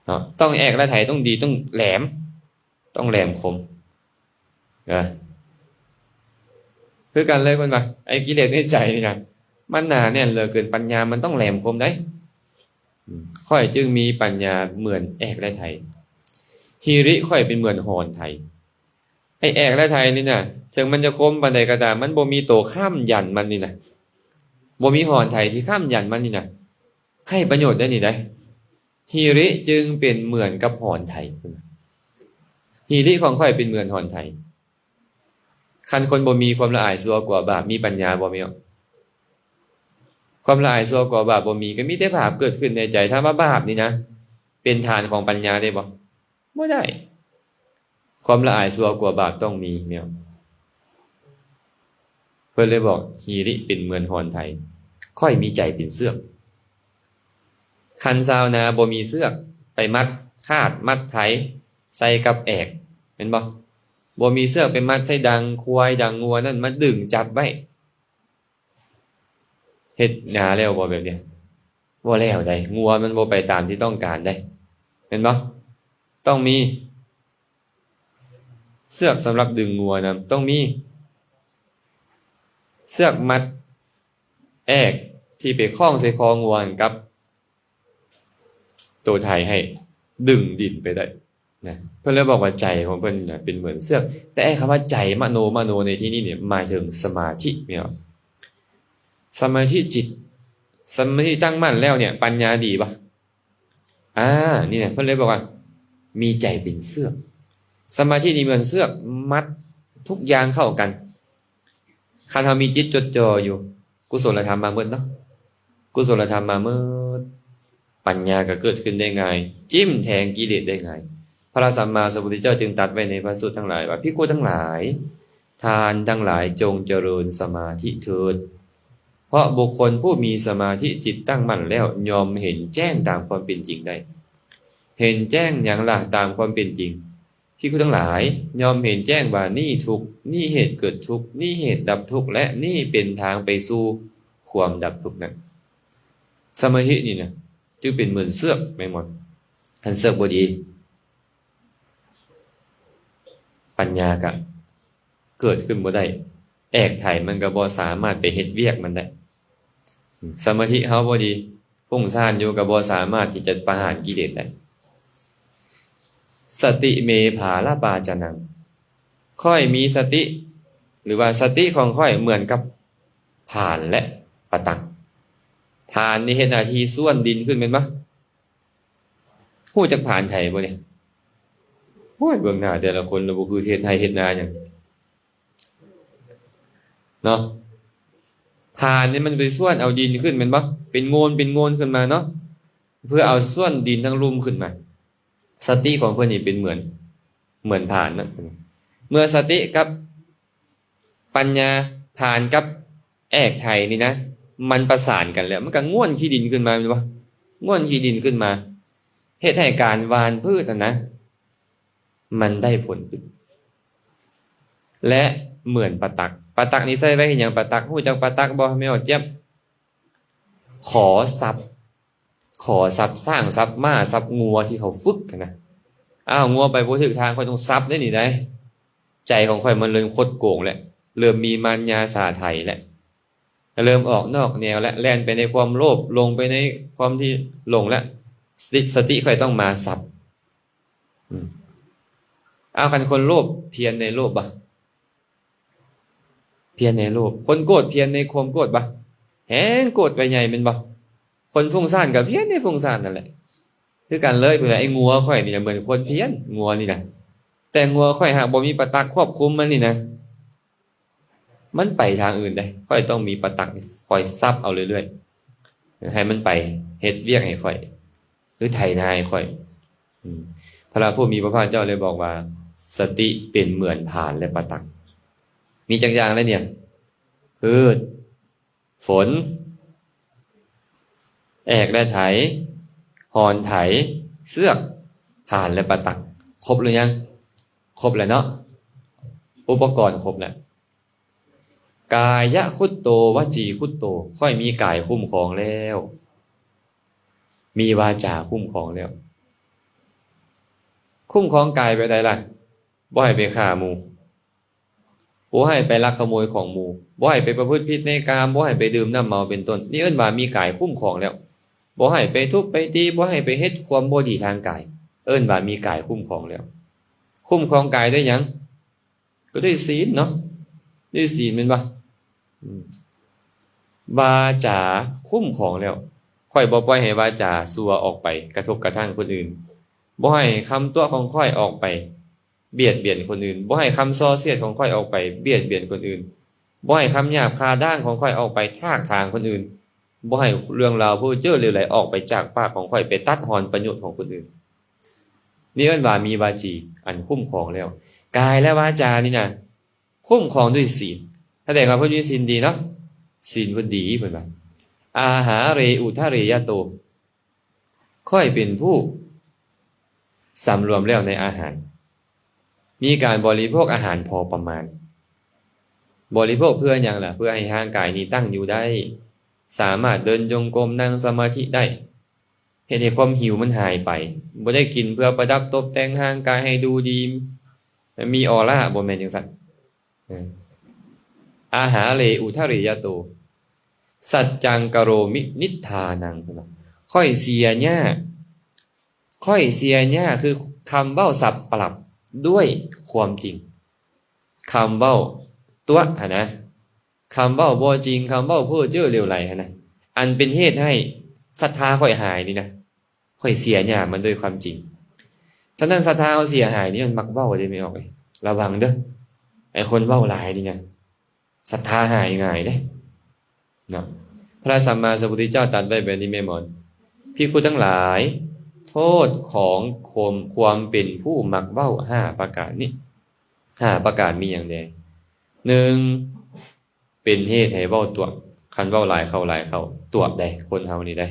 ເນາະ? ຕ້ອງແອກ ແລະ ໄຖ ຕ້ອງດີ ຕ້ອງແຫຼມ ຕ້ອງແຫຼມຄົມ. ເອີ ຄືກັນເລີຍ ເພິ່ນວ່າ ໄອ້ກິເລດໃນໃຈນີ້ນະ ມັນໜາແໜ້ນເຫຼືອເກີນ ປັນຍາມັນຕ້ອງແຫຼມຄົມໃດ. ອືມ ຂ້ອຍຈຶ່ງມີປັນຍາເໝືອນແອກ ແລະ ໄຖ. ຮີລິຂ້ອຍເປັນເໝືອນຫອນໄຖ. ໄອ້ແອກ ແລະ ໄຖນີ້ນະ ເຖິງມັນຈະຄົມປານໃດກໍຕາມ ມັນບໍ່ມີໂຕຄ້ຳຢັນມັນນີ້ນະ ບໍ່ມີຫອນໄຖທີ່ຄ້ຳຢັນມັນນີ້ນະ ໃຫ້ປະໂຫຍດໄດ້ນີ້ໄດ໋. ຮີລິຈຶ່ງເປັນເໝືອນກັບຫອນໄຖ. ຮີລິຂອງຂ້ອຍເປັນເໝືອນຫອນໄຖ. ຄັນຄົນບໍ່ມີຄວາມລະອາຍຊົ່ວກົວບາບ ມີປັນຍາບໍ່? ມີ ຄວາມລະອາຍຊົ່ວກົວບາບບໍ່ມີ ກໍມີແຕ່ບາບເກີດຂຶ້ນໃນໃຈ. ຖ້າວ່າບາບນີ້ນະ ເປັນຖານຂອງປັນຍາໄດ້ບໍ່? ບໍ່ໄດ້. ຄວາມລະອາຍຊົ່ວກົວບາບຕ້ອງມີແມ່ນ. ເພິ່ນເລີຍບອກ ຮີລິເປັນເໝືອນຫອນໄຖ ຂ້ອຍມີໃຈເປັນເຊືອກ. ຄັນຊາວນາບໍ່ມີເຊືອກໄປມັດຄາດມັດໄຖໃສ່ກັບແອກ ແມ່ນບໍ່? ບໍ່ມີເຊືອກໄປມັດໃສ່ດັງຄວາຍດັງງົວນັ້ນ ມາດຶງຈັບໄວ້ ເຮັດນາແລ້ວບໍ່ແບບນີ້? ບໍ່ແລ້ວໃດ໋. ງົວມັນບໍ່ໄປຕາມທີ່ຕ້ອງການໃດ໋ ແມ່ນບໍ່? ຕ້ອງມີ ເຊືອກສຳລັບດຶງງົວນຳ ຕ້ອງມີເຊືອກມັດແອກທີ່ໄປຄ້ອງໃສ່ຄໍງົວກັບໂຕໄຖໃຫ້ດຶງດິນໄປໄດ້ນະ. ເພິ່ນເລີຍບອກວ່າໃຈຂອງເພິ່ນນະເປັນເໝືອນເຊືອກ. ແຕ່ໄອ້ຄຳວ່າໃຈ ມະໂນ ມະໂນໃນທີ່ນີ້ນີ້ໝາຍເຖິງສະມາທິແມ່ນບໍ່? ສະມາທິຈິດ ສະມາທິຕັ້ງໝັ້ນແລ້ວເນ່ຍ ປັນຍາດີບໍ່? ອາ ນີ້ນະ ເພິ່ນເລີຍບອກວ່າມີໃຈເປັນເຊືອກ. ສະມາທິນີ້ເໝືອນເຊືອກມັດທຸກຢ່າງເຂົ້າກັນ. ຄັນເຮົາມີຈິດຈົດຈ່ອຢູ່ ກຸສົລະທຳມາເໝິດເນາະ ກຸສົລະທຳມາເໝິດ ປັນຍາກໍເກີດຂຶ້ນໄດ້ງ່າຍ ຈິ້ມແທງກິເລດໄດ້ງ່າຍ. ພະສຳມາສຳພຸດທະເຈົ້າຈຶ່ງຕັດໄວ້ໃນພະສູດທັງຫຼາຍວ່າ ພິກຂຸທັງຫຼາຍ ທ່ານທັງຫຼາຍຈົ່ງຈະເລີນສະມາທິເຖີດ ເພາະບຸກຄົນຜູ້ມີສະມາທິຈິດຕັ້ງໝັ້ນແລ້ວ ຍ່ອມເຫັນແຈ້ງຕາມຄວາມເປັນຈິງໄດ້. ເຫັນແຈ້ງຫຍັງລະ? ຕາມຄວາມເປັນຈິງ ພິກຂຸທັງຫຼາຍ ຍ່ອມເຫັນແຈ້ງວ່ານີ້ທຸກ, ນີ້ເຫດເກີດທຸກ, ນີ້ເຫດດັບທຸກ ແລະ ນີ້ເປັນທາງໄປສູ່ຄວາມດັບທຸກນັ້ນ. ສະມາທິນີ້ນະ ຈຶ່ງເປັນເໝືອນເຊືອກແມ່ນບໍ່? ຄັນເຊືອກບໍ່ດີ ປັນຍາກະເກີດຂຶ້ນບໍ່ໄດ້ ແອກໄຖມັນກໍບໍ່ສາມາດໄປເຮັດວຽກມັນໄດ້. ສະມາທິເຮົາບໍ່ດີ ຟຸ້ງຊານຢູ່ກໍບໍ່ສາມາດທີ່ຈະປະຫານກິເລດໄດ້. ສະຕິເມ ຜາລະປາຈະນັງ ຂ້ອຍມີສະຕິ ຫຼືວ່າສະຕິຂອງຂ້ອຍເໝືອນກັບຜານ ແລະ ປະຕັກ. ຜານນີ້ເຮັດໜ້າທີ່ສ່ວນດິນຂຶ້ນແມ່ນບໍ່? ຮູ້ຈັກຜານໄຖບໍ່ນີ້? ໂອ້ຍ ເບິ່ງໜ້າແຕ່ລະຄົນລະບໍ່ຄືເຮັດໄຮ່ເຮັດນາຫຍັງເນາະ. ຜານນີ້ມັນໄປສ່ວນເອົາດິນຂຶ້ນແມ່ນບໍ່? ເປັນໂງ່ນເປັນໂງ່ນຂຶ້ນມາເນາະ ເພື່ອເອົາສ່ວນດິນທັງລຸ່ມຂຶ້ນມາ. ສະຕິຂອງເພິ່ນນີ້ເປັນເໝືອນ ເໝືອນຜານນະ. ເມື່ອສະຕິກັບ ປັນຍາ ຜານກັບແອກໄຖນີ້ນະ ມັນປະສານກັນແລ້ວ ມັນກໍງ່ວນຂີ້ດິນຂຶ້ນມາແມ່ນບໍ່? ງ່ວນຂີ້ດິນຂຶ້ນມາ ເຮັດໃຫ້ການຫວ່ານພືດຫັ້ນນະ ມັນໄດ້ຜົນຂຶ້ນ ແລະ ເໝືອນປະຕັກ. ປະຕັກນີ້ໃຊ້ໄວ້ເຮັດຫຍັງ? ປະຕັກ ຮູ້ຈັກປະຕັກບໍ່ ແມ່ອອດຈຽບ? ຂໍສັບ ຂໍສັບຊ້າງ ສັບມ້າ ສັບງົວທີ່ເຂົາຝຶກຫັ້ນນະ. ອ້າວ ງົວໄປບໍ່ຖືກທາງ ຂ້ອຍຕ້ອງສັບເດ້ນີ້ໃດ໋. ໃຈຂອງຂ້ອຍມັນເລີ່ມຄົດໂກງແລ້ວ ເລີ່ມມີມານຍາສາໄຖແລ້ວ ເລີ່ມອອກນອກແນວແລ້ວ ແລ່ນໄປໃນຄວາມໂລບ ຫຼົງໄປໃນຄວາມທີ່ຫຼົງແລ້ວ ສະຕິ ສະຕິຂ້ອຍຕ້ອງມາສັບ. ອືມ ອ້າວ ຄັນຄົນໂລບພຽນໃນໂລບບໍ່? ພຽນໃນໂລບ. ຄົນໂກດພຽນໃນຄວາມໂກດບໍ່? ແຮງໂກດໄປໃຫຍ່ແມ່ນບໍ່? ຄົນຟຸ້ງຊານກໍພຽນໃນຟຸ້ງຊານນັ້ນແຫຼະ ຄືກັນເລີຍ. ເພິ່ນວ່າໄອ້ງົວຂ້ອຍນີ້ນະເໝືອນຄົນພຽນ ງົວນີ້ນະ ແຕ່ງົວຂ້ອຍຫາກບໍ່ມີປະຕັກຄວບຄຸມມັນນີ້ນະ ມັນໄປທາງອື່ນເດ້. ຂ້ອຍຕ້ອງມີປະຕັກຄອຍສັບເອົາເລື້ອຍໆ ໃຫ້ມັນໄປເຮັດວຽກໃຫ້ຂ້ອຍ ຫຼືໄຖນາໃຫ້ຂ້ອຍ. ອືມ ພະຜູ້ມີພະພາກເຈົ້າເລີຍບອກວ່າ ສະຕິເປັນເໝືອນຜານ ແລະ ປະຕັກ. ມີຈັກຢ່າງແລ້ວເນ່ຍ? ພືດ ຝົນ ແອກ ແລະ ໄຖ ຫອນ ໄຖ ເຊືອກ ຜານ ແລະ ປະຕັກ. ຄົບຫຼືຍັງ? ຄົບແລ້ວເນາະ ອຸປະກອນຄົບແລ້ວ. ກາຍະຄຸດໂຕ ວະຈີຄຸດໂຕ ຂ້ອຍມີກາຍຄຸ້ມຄອງແລ້ວ ມີວາຈາຄຸ້ມຄອງແລ້ວ. ຄຸ້ມຄອງກາຍແບບໃດລະ? ບໍ່ໃຫ້ໄປຂ້າໝູ່ ບໍ່ໃຫ້ໄປລັກຂະໂມຍຂອງໝູ່ ບໍ່ໃຫ້ໄປປະພຶດຜິດໃນກາມ ບໍ່ໃຫ້ໄປດື່ມນ້ຳເມົາເປັນຕົ້ນ. ນີ້ເອີ້ນວ່າມີກາຍຄຸ້ມຄອງແລ້ວ. ບໍ່ໃຫ້ໄປທຸບໄປຕີ ບໍ່ໃຫ້ໄປເຮັດຄວາມບໍ່ດີທາງກາຍ ເອີ້ນວ່າມີກາຍຄຸ້ມຄອງແລ້ວ. ຄຸ້ມຄອງກາຍດ້ວຍຫຍັງ? ກໍດ້ວຍສິນເນາະ ດ້ວຍສິນແມ່ນບໍ່? ອືມ ວາຈາຄຸ້ມຄອງແລ້ວ ຂ້ອຍບໍ່ປ່ອຍໃຫ້ວາຈາຊົ່ວອອກໄປກະທົບກະທັ່ງຄົນອື່ນ ບໍ່ໃຫ້ຄຳຕົວະຂອງຂ້ອຍອອກໄປບຽດບຽນຄົນອື່ນ ບໍ່ໃຫ້ຄຳສ່ອສຽດຂອງຂ້ອຍອອກໄປບຽດບຽນຄົນອື່ນ ບໍ່ໃຫ້ຄຳຫຍາບຄາດດ້າງຂອງຂ້ອຍອອກໄປຖາກຖາງຄົນອື່ນ ບໍ່ໃຫ້ເລື່ອງລາວເພີ້ເຈີເຫຼວໄຫຼອອກໄປຈາກປາກຂອງຂ້ອຍ ໄປຕັດຮອນປະໂຫຍດຂອງຄົນອື່ນ. ນີ້ເອີ້ນວ່າມີວາຈີອັນຄຸ້ມຄອງແລ້ວ. ກາຍ ແລະ ວາຈານີ້ນະ ຄຸ້ມຄອງດ້ວຍສິນ. ສະແດງວ່າເພິ່ນມີສິນດີເນາະ ສິນເພິ່ນດີ ເພິ່ນວ່າ ອາຫາເຣອຸທະເຣຍະໂຕ ຂ້ອຍເປັນຜູ້ສຳລວມແລ້ວໃນອາຫານ ມີການບໍລິໂພກອາຫານພໍປະມານ. ບໍລິໂພກເພື່ອຫຍັງລະ? ເພື່ອໃຫ້ຮ່າງກາຍນີ້ຕັ້ງຢູ່ໄດ້ ສາມາດເດີນຈົງກົມ ນັ່ງສະມາທິໄດ້ ເຮັດໃຫ້ຄວາມຫິວມັນຫາຍໄປ. ບໍ່ໄດ້ກິນເພື່ອປະດັບຕົບແຕ່ງຮ່າງກາຍໃຫ້ດູດີ ມີອໍລາ ບໍ່ແມ່ນຈັ່ງຊັ້ນ. ເອີ ອາຫາເລອຸທະເຣຍະໂຕ ສັດຈັງກະໂຣມິນິດຖານັງ ເພິ່ນວ່າ ຂ້ອຍເສຍຫຍ້າ ຂ້ອຍເສຍຫຍ້າ ຄືຄຳເວົ້າສັບປະລັບດ້ວຍຄວາມຈິງ ຄຳເວົ້າຕົວະຫັ້ນນະ ຄຳເວົ້າບໍ່ຈິງ ຄຳເວົ້າເພ້ອເຈ້ອເຫຼວໄຫຼຫັ້ນນະ ອັນເປັນເຫດໃຫ້ສັດທາຂ້ອຍຫາຍນີ້ນະ ຂ້ອຍເສຍຫຍ້າມັນດ້ວຍຄວາມຈິງ. ສະນັ້ນ ສັດທາເຮົາເສຍຫາຍນີ້ມັນມັກເວົ້າເດ້ ແມ່ອອກເອີຍ ລະວັງເດີ້ ໄອ້ຄົນເວົ້າຫຼາຍນີ້ນະ ສັດທາຫາຍງ່າຍເດ້ເນາະ. ພະສຳມາສຳພຸດທະເຈົ້າຕັດໄວ້ແບບນີ້ແມ່ໝອນ ພິກຂຸທັງຫຼາຍ ໂທດຂອງຄວາມ ຄວາມເປັນຜູ້ມັກເວົ້າຫ້າປະການນີ້ ຫ້າປະການມີຫຍັງແດ່? ໜຶ່ງ ເປັນເຫດໃຫ້ເວົ້າຕົວະ ຄັນເວົ້າຫຼາຍເຂົ້າຫຼາຍເຂົ້າ ຕົວະໃດ໋ ຄົນເຮົານີ້ໃດ໋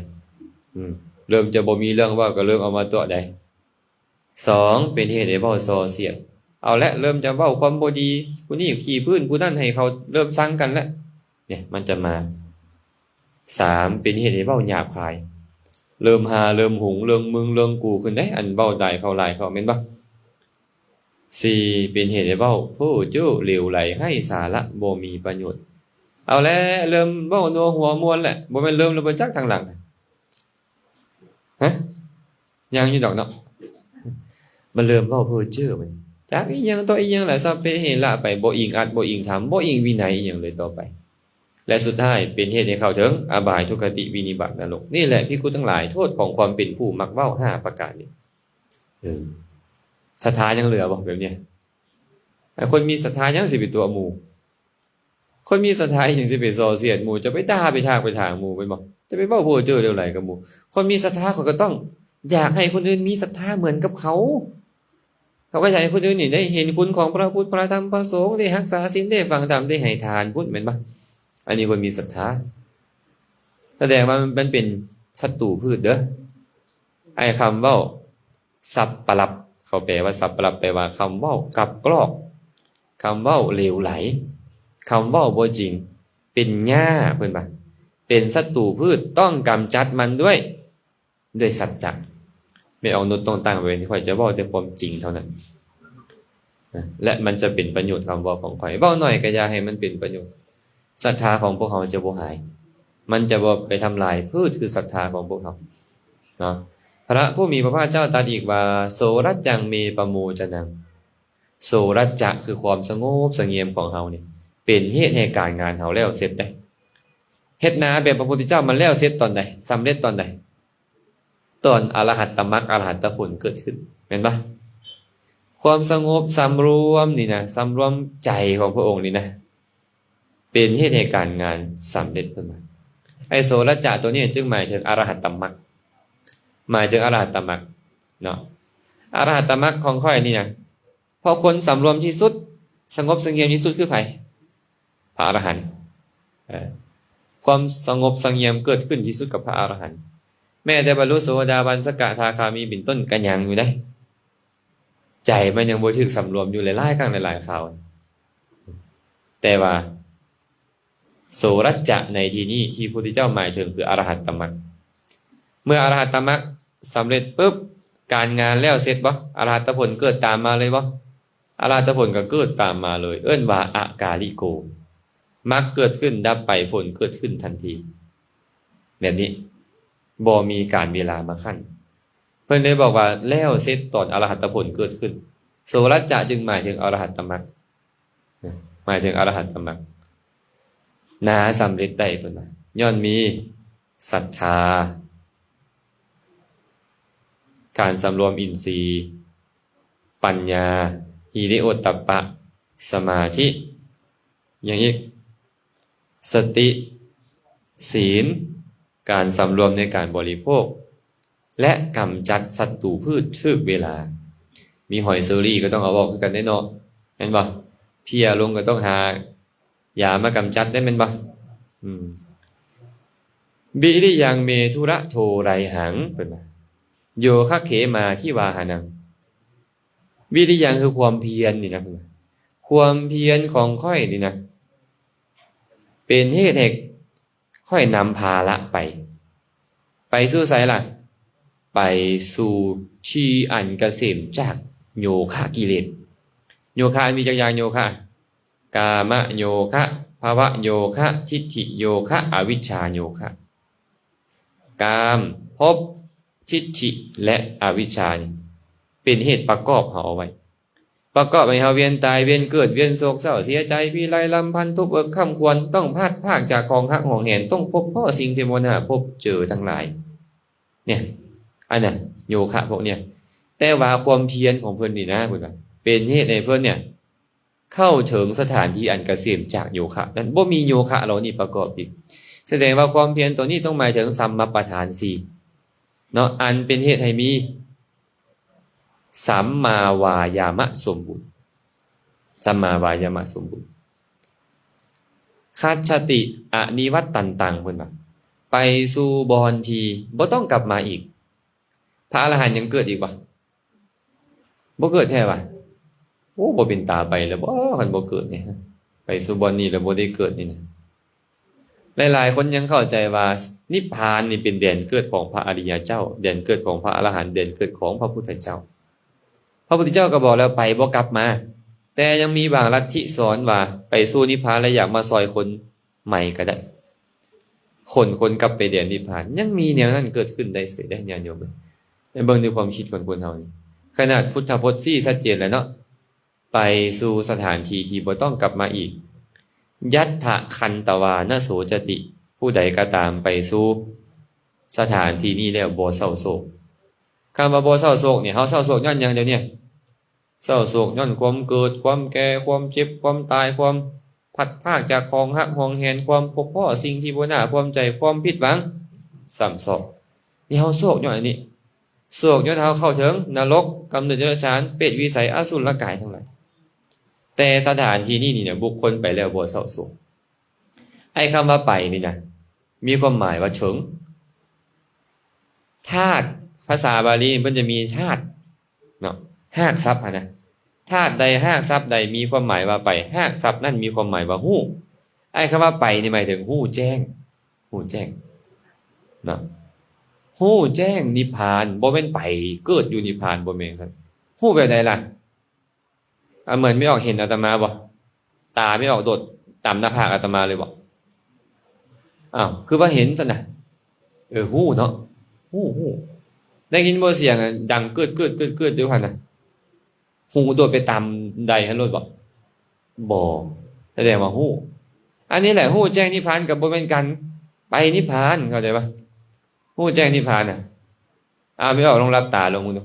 ອືມ ເລີ່ມຈະບໍ່ມີເລື່ອງເວົ້າ ກໍເລີ່ມເອົາມາຕົວະໃດ໋. ສອງ ເປັນເຫດໃຫ້ເວົ້າສໍ້ສຽດ ເອົາແລະ ເລີ່ມຈະເວົ້າຄວາມບໍ່ດີ ຜູ້ນີ້ຂີ້ຜື້ນ ຜູ້ນັ້ນ ໃຫ້ເຂົາເລີ່ມຊັງກັນແລ້ວ ນີ້ມັນຈະມາ. ສາມ ເປັນເຫດໃຫ້ເວົ້າຫຍາບຄາຍ ເລີ່ມຫ່າ ເລີ່ມຫຸງ ເລີ່ມມຶງ ເລີ່ມກູຂຶ້ນເດ້ ອັນເວົ້າຫຼາຍເຂົ້າຫຼາຍເຂົ້າ ແມ່ນບໍ່? ສີ່ ເປັນເຫດໃຫ້ເວົ້າເພ້ອເຈ້ອເຫຼວໄຫຼ ໄຮ້ສາລະ ບໍ່ມີປະໂຫຍດ ເອົາແລ້ວ ເລີ່ມເວົ້ານົວຫົວມ່ວນແລ້ວ ບໍ່ແມ່ນເລີ່ມແລ້ວບໍ່ຈັກທາງຫຼັງ ຮະ ຍັງຢູ່ດອກເນາະ ມັນເລີ່ມເວົ້າເພ້ອເຈ້ອ ມັນຈັກອີ່ຫຍັງຕໍ່ອີ່ຫຍັງລະ ສັບເພເຫລະໄປ ບໍ່ອີງອັດ ບໍ່ອີງທຳ ບໍ່ອີງວິໄນອີ່ຫຍັງເລີຍຕໍ່ໄປ ແລະ ສຸດທ້າຍເປັນເຫດໃຫ້ເຂົ້າເຖິງອະບາຍ ທຸກຄະຕິ ວິນິບາດ ນະລົກ. ນີ້ແຫຼະ ພິກຂຸທັງຫຼາຍ ໂທດຂອງຄວາມເປັນຜູ້ມັກເວົ້າຫ້າປະການນີ້. ເອີ ສັດທາຍັງເຫຼືອບໍ່ແບບນີ້? ຄົນມີສັດທາຍັງຊິໄປຕົວະໝູ່? ຄົນມີສັດທາຫຍັງຊິໄປສໍ້ສຽດໝູ່? ຈະໄປດ່າ ໄປຖາກ ໄປຖາງໝູ່ແມ່ນບໍ່? ຈະໄປເວົ້າເພ້ອເຈ້ອເຫຼວໄຫຼກັບໝູ່? ຄົນມີສັດທາເຂົາກໍຕ້ອງຢາກໃຫ້ຄົນອື່ນມີສັດທາເໝືອນກັບເຂົາ. ເຂົາກໍຢາກໃຫ້ຄົນອື່ນນີ້ໄດ້ເຫັນຄຸນຂອງພະພຸດ ພະທຳ ພະສົງ ໄດ້ຮັກສາສິນ ໄດ້ຟັງທຳ ໄດ້ໃຫ້ທານພຸ້ນ ແມ່ນບໍ່? ອັນນີ້ຄົນມີສັດທາ ສະແດງວ່າມັນເປັນສັດຕູພືດເດີ້. ໄອ້ຄຳເວົ້າສັບປະລັບ ເຂົາແປວ່າສັບປະລັບ ແປວ່າຄຳເວົ້າກັບກອກ ຄຳເວົ້າເຫຼວໄຫຼ ຄຳເວົ້າບໍ່ຈິງ ເປັນຫຍ້າ ເພິ່ນວ່າ ເປັນສັດຕູພືດ ຕ້ອງກຳຈັດມັນດ້ວຍ ດ້ວຍສັດຈະ. ແມ່ອອກໂນ້ດຕ້ອງຕັ້ງໄວ້ ຂ້ອຍຈະເວົ້າແຕ່ຄວາມຈິງເທົ່ານັ້ນ ແລະ ມັນຈະເປັນປະໂຫຍດ ຄຳເວົ້າຂອງຂ້ອຍ. ເວົ້າໜ້ອຍກໍຢ່າໃຫ້ມັນເປັນປະໂຫຍດ. ສັດທາຂອງພວກເຮົາຈະບໍ່ຫາຍ ມັນຈະບໍ່ໄປທຳລາຍພືດ ຄືສັດທາຂອງພວກເຮົາເນາະ. ພະຜູ້ມີພະພາກເຈົ້າຕັດອີກວ່າ ໂສລັດຈັງເມປະໂມຈະນັງ. ໂສລັດຈະ ຄືຄວາມສະຫງົບສະຫງຽມຂອງເຮົານີ້ ເປັນເຫດໃຫ້ການງານເຮົາແລ້ວເສັດເດ້. ເຮັດນາແບບພະພຸດທະເຈົ້າມັນແລ້ວເສັດຕອນໃດ? ສຳເລັດຕອນໃດ? ຕອນອະລະຫັດຕະມັກ ອະລະຫັດຕະຜົນເກີດຂຶ້ນ ແມ່ນບໍ່? ຄວາມສະຫງົບສຳລວມນີ້ນະ ສຳລວມໃຈຂອງພະອົງນີ້ນະ ເປັນເຫດໃຫ້ການງານສຳເລັດ ເພິ່ນວ່າ. ໄອ້ໂສລັດຈະໂຕນີ້ຈຶ່ງໝາຍເຖິງອະລະຫັດຕະມັກ ໝາຍເຖິງອະລະຫັດຕະມັກເນາະ. ອະລະຫັດຕະມັກຂອງຂ້ອຍນີ້ນະ ເພາະຄົນສຳລວມທີ່ສຸດ ສະຫງົບສະຫງຽມທີ່ສຸດຄືໃຜ? ພະອະລະຫັນ. ເອີ ຄວາມສະຫງົບສະຫງຽມເກີດຂຶ້ນທີ່ສຸດກັບພະອະລະຫັນ. ແມ້ແຕ່ບັນລຸໂສດາບັນ ສະກະທາຄາມີເປັນຕົ້ນກໍຍັງຢູ່ເດ້. ໃຈມັນຍັງບໍ່ຖືກສຳລວມຢູ່ຫຼາຍໆຄັ້ງຫຼາຍໆຄາວ. ແຕ່ວ່າ ໂສລັດຈະໃນທີ່ນີ້ທີ່ພະພຸດທະເຈົ້າໝາຍເຖິງຄືອະລະຫັດຕະມັກ. ເມື່ອອະລະຫັດຕະມັກສຳເລັດປຶບ ການງານແລ້ວເສັດບໍ່? ອະລະຫັດຕະຜົນເກີດຕາມມາເລີຍບໍ່? ອະລະຫັດຕະຜົນກໍເກີດຕາມມາເລີຍ ເອີ້ນວ່າອະກາລິໂກ. ມັກເກີດຂຶ້ນດັບໄປ ຜົນເກີດຂຶ້ນທັນທີ ແບບນີ້ ບໍ່ມີການເວລາມາຂັ້ນ. ເພິ່ນເລີຍບອກວ່າແລ້ວເສັດຕອນອະລະຫັດຕະຜົນເກີດຂຶ້ນ. ໂສລັດຈະຈຶ່ງໝາຍເຖິງອະລະຫັດຕະມັກ ໝາຍເຖິງອະລະຫັດຕະມັກ ນາສຳເລັດໄດ້ ເພິ່ນວ່າ ຍ້ອນມີສັດທາ, ການສຳລວມອິນຊີ, ປັນຍາ, ຫິລິໂອດຕັບປະ, ສະມາທິ, ຫຍັງອີກ? ສະຕິ, ສີນ, ການສຳລວມໃນການບໍລິໂພກ ແລະ ກຳຈັດສັດຕູພືດຖືກເວລາ. ມີຫອຍເຊີຣີກໍຕ້ອງເອົາອອກຄືກັນເດ້ເນາະ ແມ່ນບໍ່? ເພຍລົງກໍຕ້ອງຫາຢາມາກຳຈັດໄດ້ ແມ່ນບໍ່? ອືມ ວິລິຍັງເມທຸລະໂທໄຣຫັງ ເພິ່ນວ່າ ໂຍຄະເຂມາທິວາຫະນັງ. ວິລິຍັງ ຄືຄວາມພຽນນີ້ນະ ເພິ່ນວ່າ ຄວາມພຽນຂອງຂ້ອຍນີ້ນະ ເປັນເຫດໃຫ້ ຂ້ອຍນຳພາລະໄປ ໄປສູ່ໃສລະ? ໄປສູ່ທີ່ອັນກະເສມຈາກໂຍຄະກິເລດ. ໂຍຄະມີຈັກຢ່າງໂຍຄະ? ກາມະໂຍຄະ, ພະວະໂຍຄະ, ທິດຖິໂຍຄະ, ອະວິຊຊາໂຍຄະ. ກາມ, ພົບ, ທິດຖິ ແລະ ອະວິຊຊານີ້ ເປັນເຫດປະກອບເຮົາເອົາໄວ້ ປະກອບໃຫ້ເຮົາວຽນຕາຍ ວຽນເກີດ ວຽນໂສກເສົ້າເສຍໃຈ ພິໄລລຳພັນ ທຸກເອິກຄ້ຳຄວນ ຕ້ອງພັດພາກຈາກຂອງຮັກຫວງແຫນ ຕ້ອງພົບພໍ້ສິ່ງທີ່ບໍ່ໜ້າພົບເຈີທັງຫຼາຍ. ເນີ້ຍ ອັນນັ້ນໂຍຄະພວກເນີ້ຍ ແຕ່ວ່າຄວາມພຽນຂອງເພິ່ນນີ້ນະ ເພິ່ນວ່າເປັນເຫດໃຫ້ເພິ່ນເນີ້ຍ ເຂົ້າເຖິງສະຖານທີ່ອັນກະເສມຈາກໂຍຄະນັ້ນ ບໍ່ມີໂຍຄະເຫຼົ່ານີ້ປະກອບອີກ. ສະແດງວ່າຄວາມພຽນຕົວນີ້ຕ້ອງໝາຍເຖິງສຳມະປະທານສີ່ເນາະ ອັນເປັນເຫດໃຫ້ມີສຳມາວາຍາມະສົມບູນ ສຳມາວາຍາມະສົມບູນ ຂັດສະຕິອະນິວັດຕັນຕັງ ເພິ່ນວ່າ ໄປສູ່ບ່ອນທີ່ບໍ່ຕ້ອງກັບມາອີກ. ພະອະລະຫັນຍັງເກີດອີກບໍ່? ບໍ່ເກີດແທ້ຫວາ? ໂອ້ ບໍ່ເປັນຕາໄປແລ້ວບໍ່ ຄັນບໍ່ເກີດນີ້ ໄປສູ່ບ່ອນນີ້ແລ້ວບໍ່ໄດ້ເກີດນີ້ນະ. ຫຼາຍໆຄົນຍັງເຂົ້າໃຈວ່ານິບພານນີ້ເປັນແດນເກີດຂອງພະອະລິຍະເຈົ້າ ແດນເກີດຂອງພະອະລະຫັນ ແດນເກີດຂອງພະພຸດທະເຈົ້າ. ພະພຸດທະເຈົ້າກໍບອກແລ້ວ ໄປບໍ່ກັບມາ. ແຕ່ຍັງມີບາງລັດທິສອນວ່າໄປສູ່ນິບພານແລ້ວຢາກມາຊ່ອຍຄົນໃໝ່ກໍໄດ້ ຂົນຄົນກັບໄປແດນນິບພານ ຍັງມີແນວນັ້ນເກີດຂຶ້ນໄດ້ເສີຍເດ້ ຍາດໂຍມເອີຍ. ໃຫ້ເບິ່ງໃນຄວາມຄິດຂອງຄົນເຮົານີ້ ຂະໜາດພຸດທະພົດຊີ້ຊັດເຈນແລ້ວເນາະ ໄປສູ່ສະຖານທີ່ທີ່ບໍ່ຕ້ອງກັບມາອີກ. ຍັດຖະຂັນຕະວານະໂສຈະຕິ ຜູ້ໃດກໍຕາມໄປສູ່ສະຖານທີ່ນີ້ແລ້ວບໍ່ເສົ້າໂສກ. ຄຳວ່າບໍ່ເສົ້າໂສກນີ້ ເຮົາເສົ້າໂສກຍ້ອນຫຍັງດຽວນີ້? ເສົ້າໂສກຍ້ອນຄວາມເກີດ ຄວາມແກ່ ຄວາມເຈັບ ຄວາມຕາຍ ຄວາມພັດພາກຈາກຂອງຮັກຫວງແຫນ ຄວາມພົບພໍ້ສິ່ງທີ່ບໍ່ໜ້າພໍໃຈ ຄວາມຜິດຫວັງຊ້ຳຊອກ. ນີ້ເຮົາໂສກຍ້ອນອັນນີ້ ໂສກຍ້ອນເຮົາເຂົ້າເຖິງນະລົກ ກຳເນີດເດຍລະສານ ເປດວິໄສ ອະສຸລະກາຍທັງຫຼາຍ. ແຕ່ສະຖານທີ່ນີ້ນີ້ນະ ບຸກຄົນໄປແລ້ວບໍ່ເສົ້າໂສກ. ໄອ້ຄຳວ່າໄປນີ້ນະ ມີຄວາມໝາຍວ່າເຖິງ. ທາດ ພາສາບາລີເພິ່ນຈະມີທາດເນາະ ຮາກສັບຫັ້ນນະ ທາດໃດ ຮາກສັບໃດ ມີຄວາມໝາຍວ່າໄປ ຮາກສັບນັ້ນມີຄວາມໝາຍວ່າຮູ້. ໄອ້ຄຳວ່າໄປນີ້ໝາຍເຖິງຮູ້ແຈ້ງ ຮູ້ແຈ້ງເນາະ ຮູ້ແຈ້ງນິບພານ ບໍ່ແມ່ນໄປເກີດຢູ່ນິບພານ ບໍ່ແມ່ນຊັ້ນ. ຮູ້ແບບໃດລະ? ອາ ເໝືອນແມ່ອອກເຫັນອາດຕະມາບໍ່? ຕາແມ່ອອກໂດດຕາມໜ້າຜາກອາດຕະມາເລີຍບໍ່? ອ້າວ ຄືວ່າເຫັນຊັ້ນນະ. ເອີ ຮູ້ເນາະ ຮູ້ ຮູ້. ໄດ້ຍິນບໍ່ສຽງອັນດັງກຶດໆໆໆຢູ່ຫັ້ນນະ? ຫູໂດດໄປຕາມໃດຫັ້ນໂລດບໍ່? ບໍ່. ສະແດງວ່າຮູ້. ອັນນີ້ແຫຼະ ຮູ້ແຈ້ງນິບພານກໍບໍ່ແມ່ນການໄປນິບພານ ເຂົ້າໃຈບໍ່? ຮູ້ແຈ້ງນິບພານນະ. ອາ ແມ່ອອກ ລອງຫຼັບຕາລອງເບິ່ງດູ.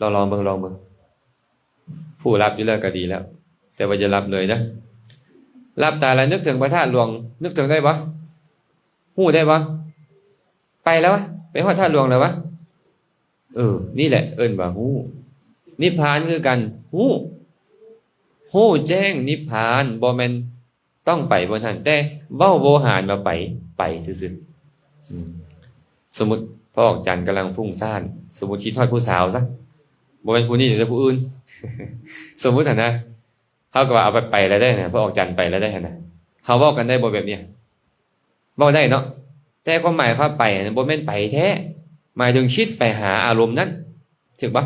ລອງ ລອງເບິ່ງ ລອງເບິ່ງ. ຜູ້ຫຼັບຢູ່ແລ້ວກໍດີແລ້ວ ແຕ່ວ່າຢ່າຫຼັບເລີຍເດີ. ຫຼັບຕາແລ້ວນຶກເຖິງພະທາດຫຼວງ ນຶກເຖິງໄດ້ບໍ່? ຮູ້ໄດ້ບໍ່? ໄປແລ້ວວະ ໄປຮອດທາດຫຼວງແລ້ວວະ. ເອີ ນີ້ແຫຼະເອີ້ນວ່າຮູ້. ນິບພານຄືກັນ ຮູ້ ຮູ້ແຈ້ງນິບພານ ບໍ່ແມ່ນ ຕ້ອງໄປບ່ອນຫັ້ນ ແຕ່ເວົ້າໂວຫານວ່າໄປ ໄປຊື່ໆ. ອືມ ສົມມຸດພໍ່ອອກຈັນກຳລັງຟຸ້ງສ້ານ ສົມມຸດຄິດຮອດຜູ້ສາວຊະ ບໍ່ແມ່ນຜູ້ນີ້ ແຕ່ຜູ້ອື່ນ. ສົມມຸດຫັ້ນນະ ເຮົາກໍວ່າເອົາໄປ ໄປແລ້ວໄດ໋ນະ ພໍ່ອອກຈັນໄປແລ້ວໄດ໋ຫັ້ນນະ. ເຮົາເວົ້າກັນໄດ້ບໍ່ແບບນີ້? ເວົ້າໄດ້ເນາະ ແຕ່ຄວາມໝາຍຄຳວ່າໄປຫັ້ນ ບໍ່ແມ່ນໄປແທ້ ໝາຍເຖິງຄິດໄປຫາອາລົມນັ້ນ ຖືກບໍ່?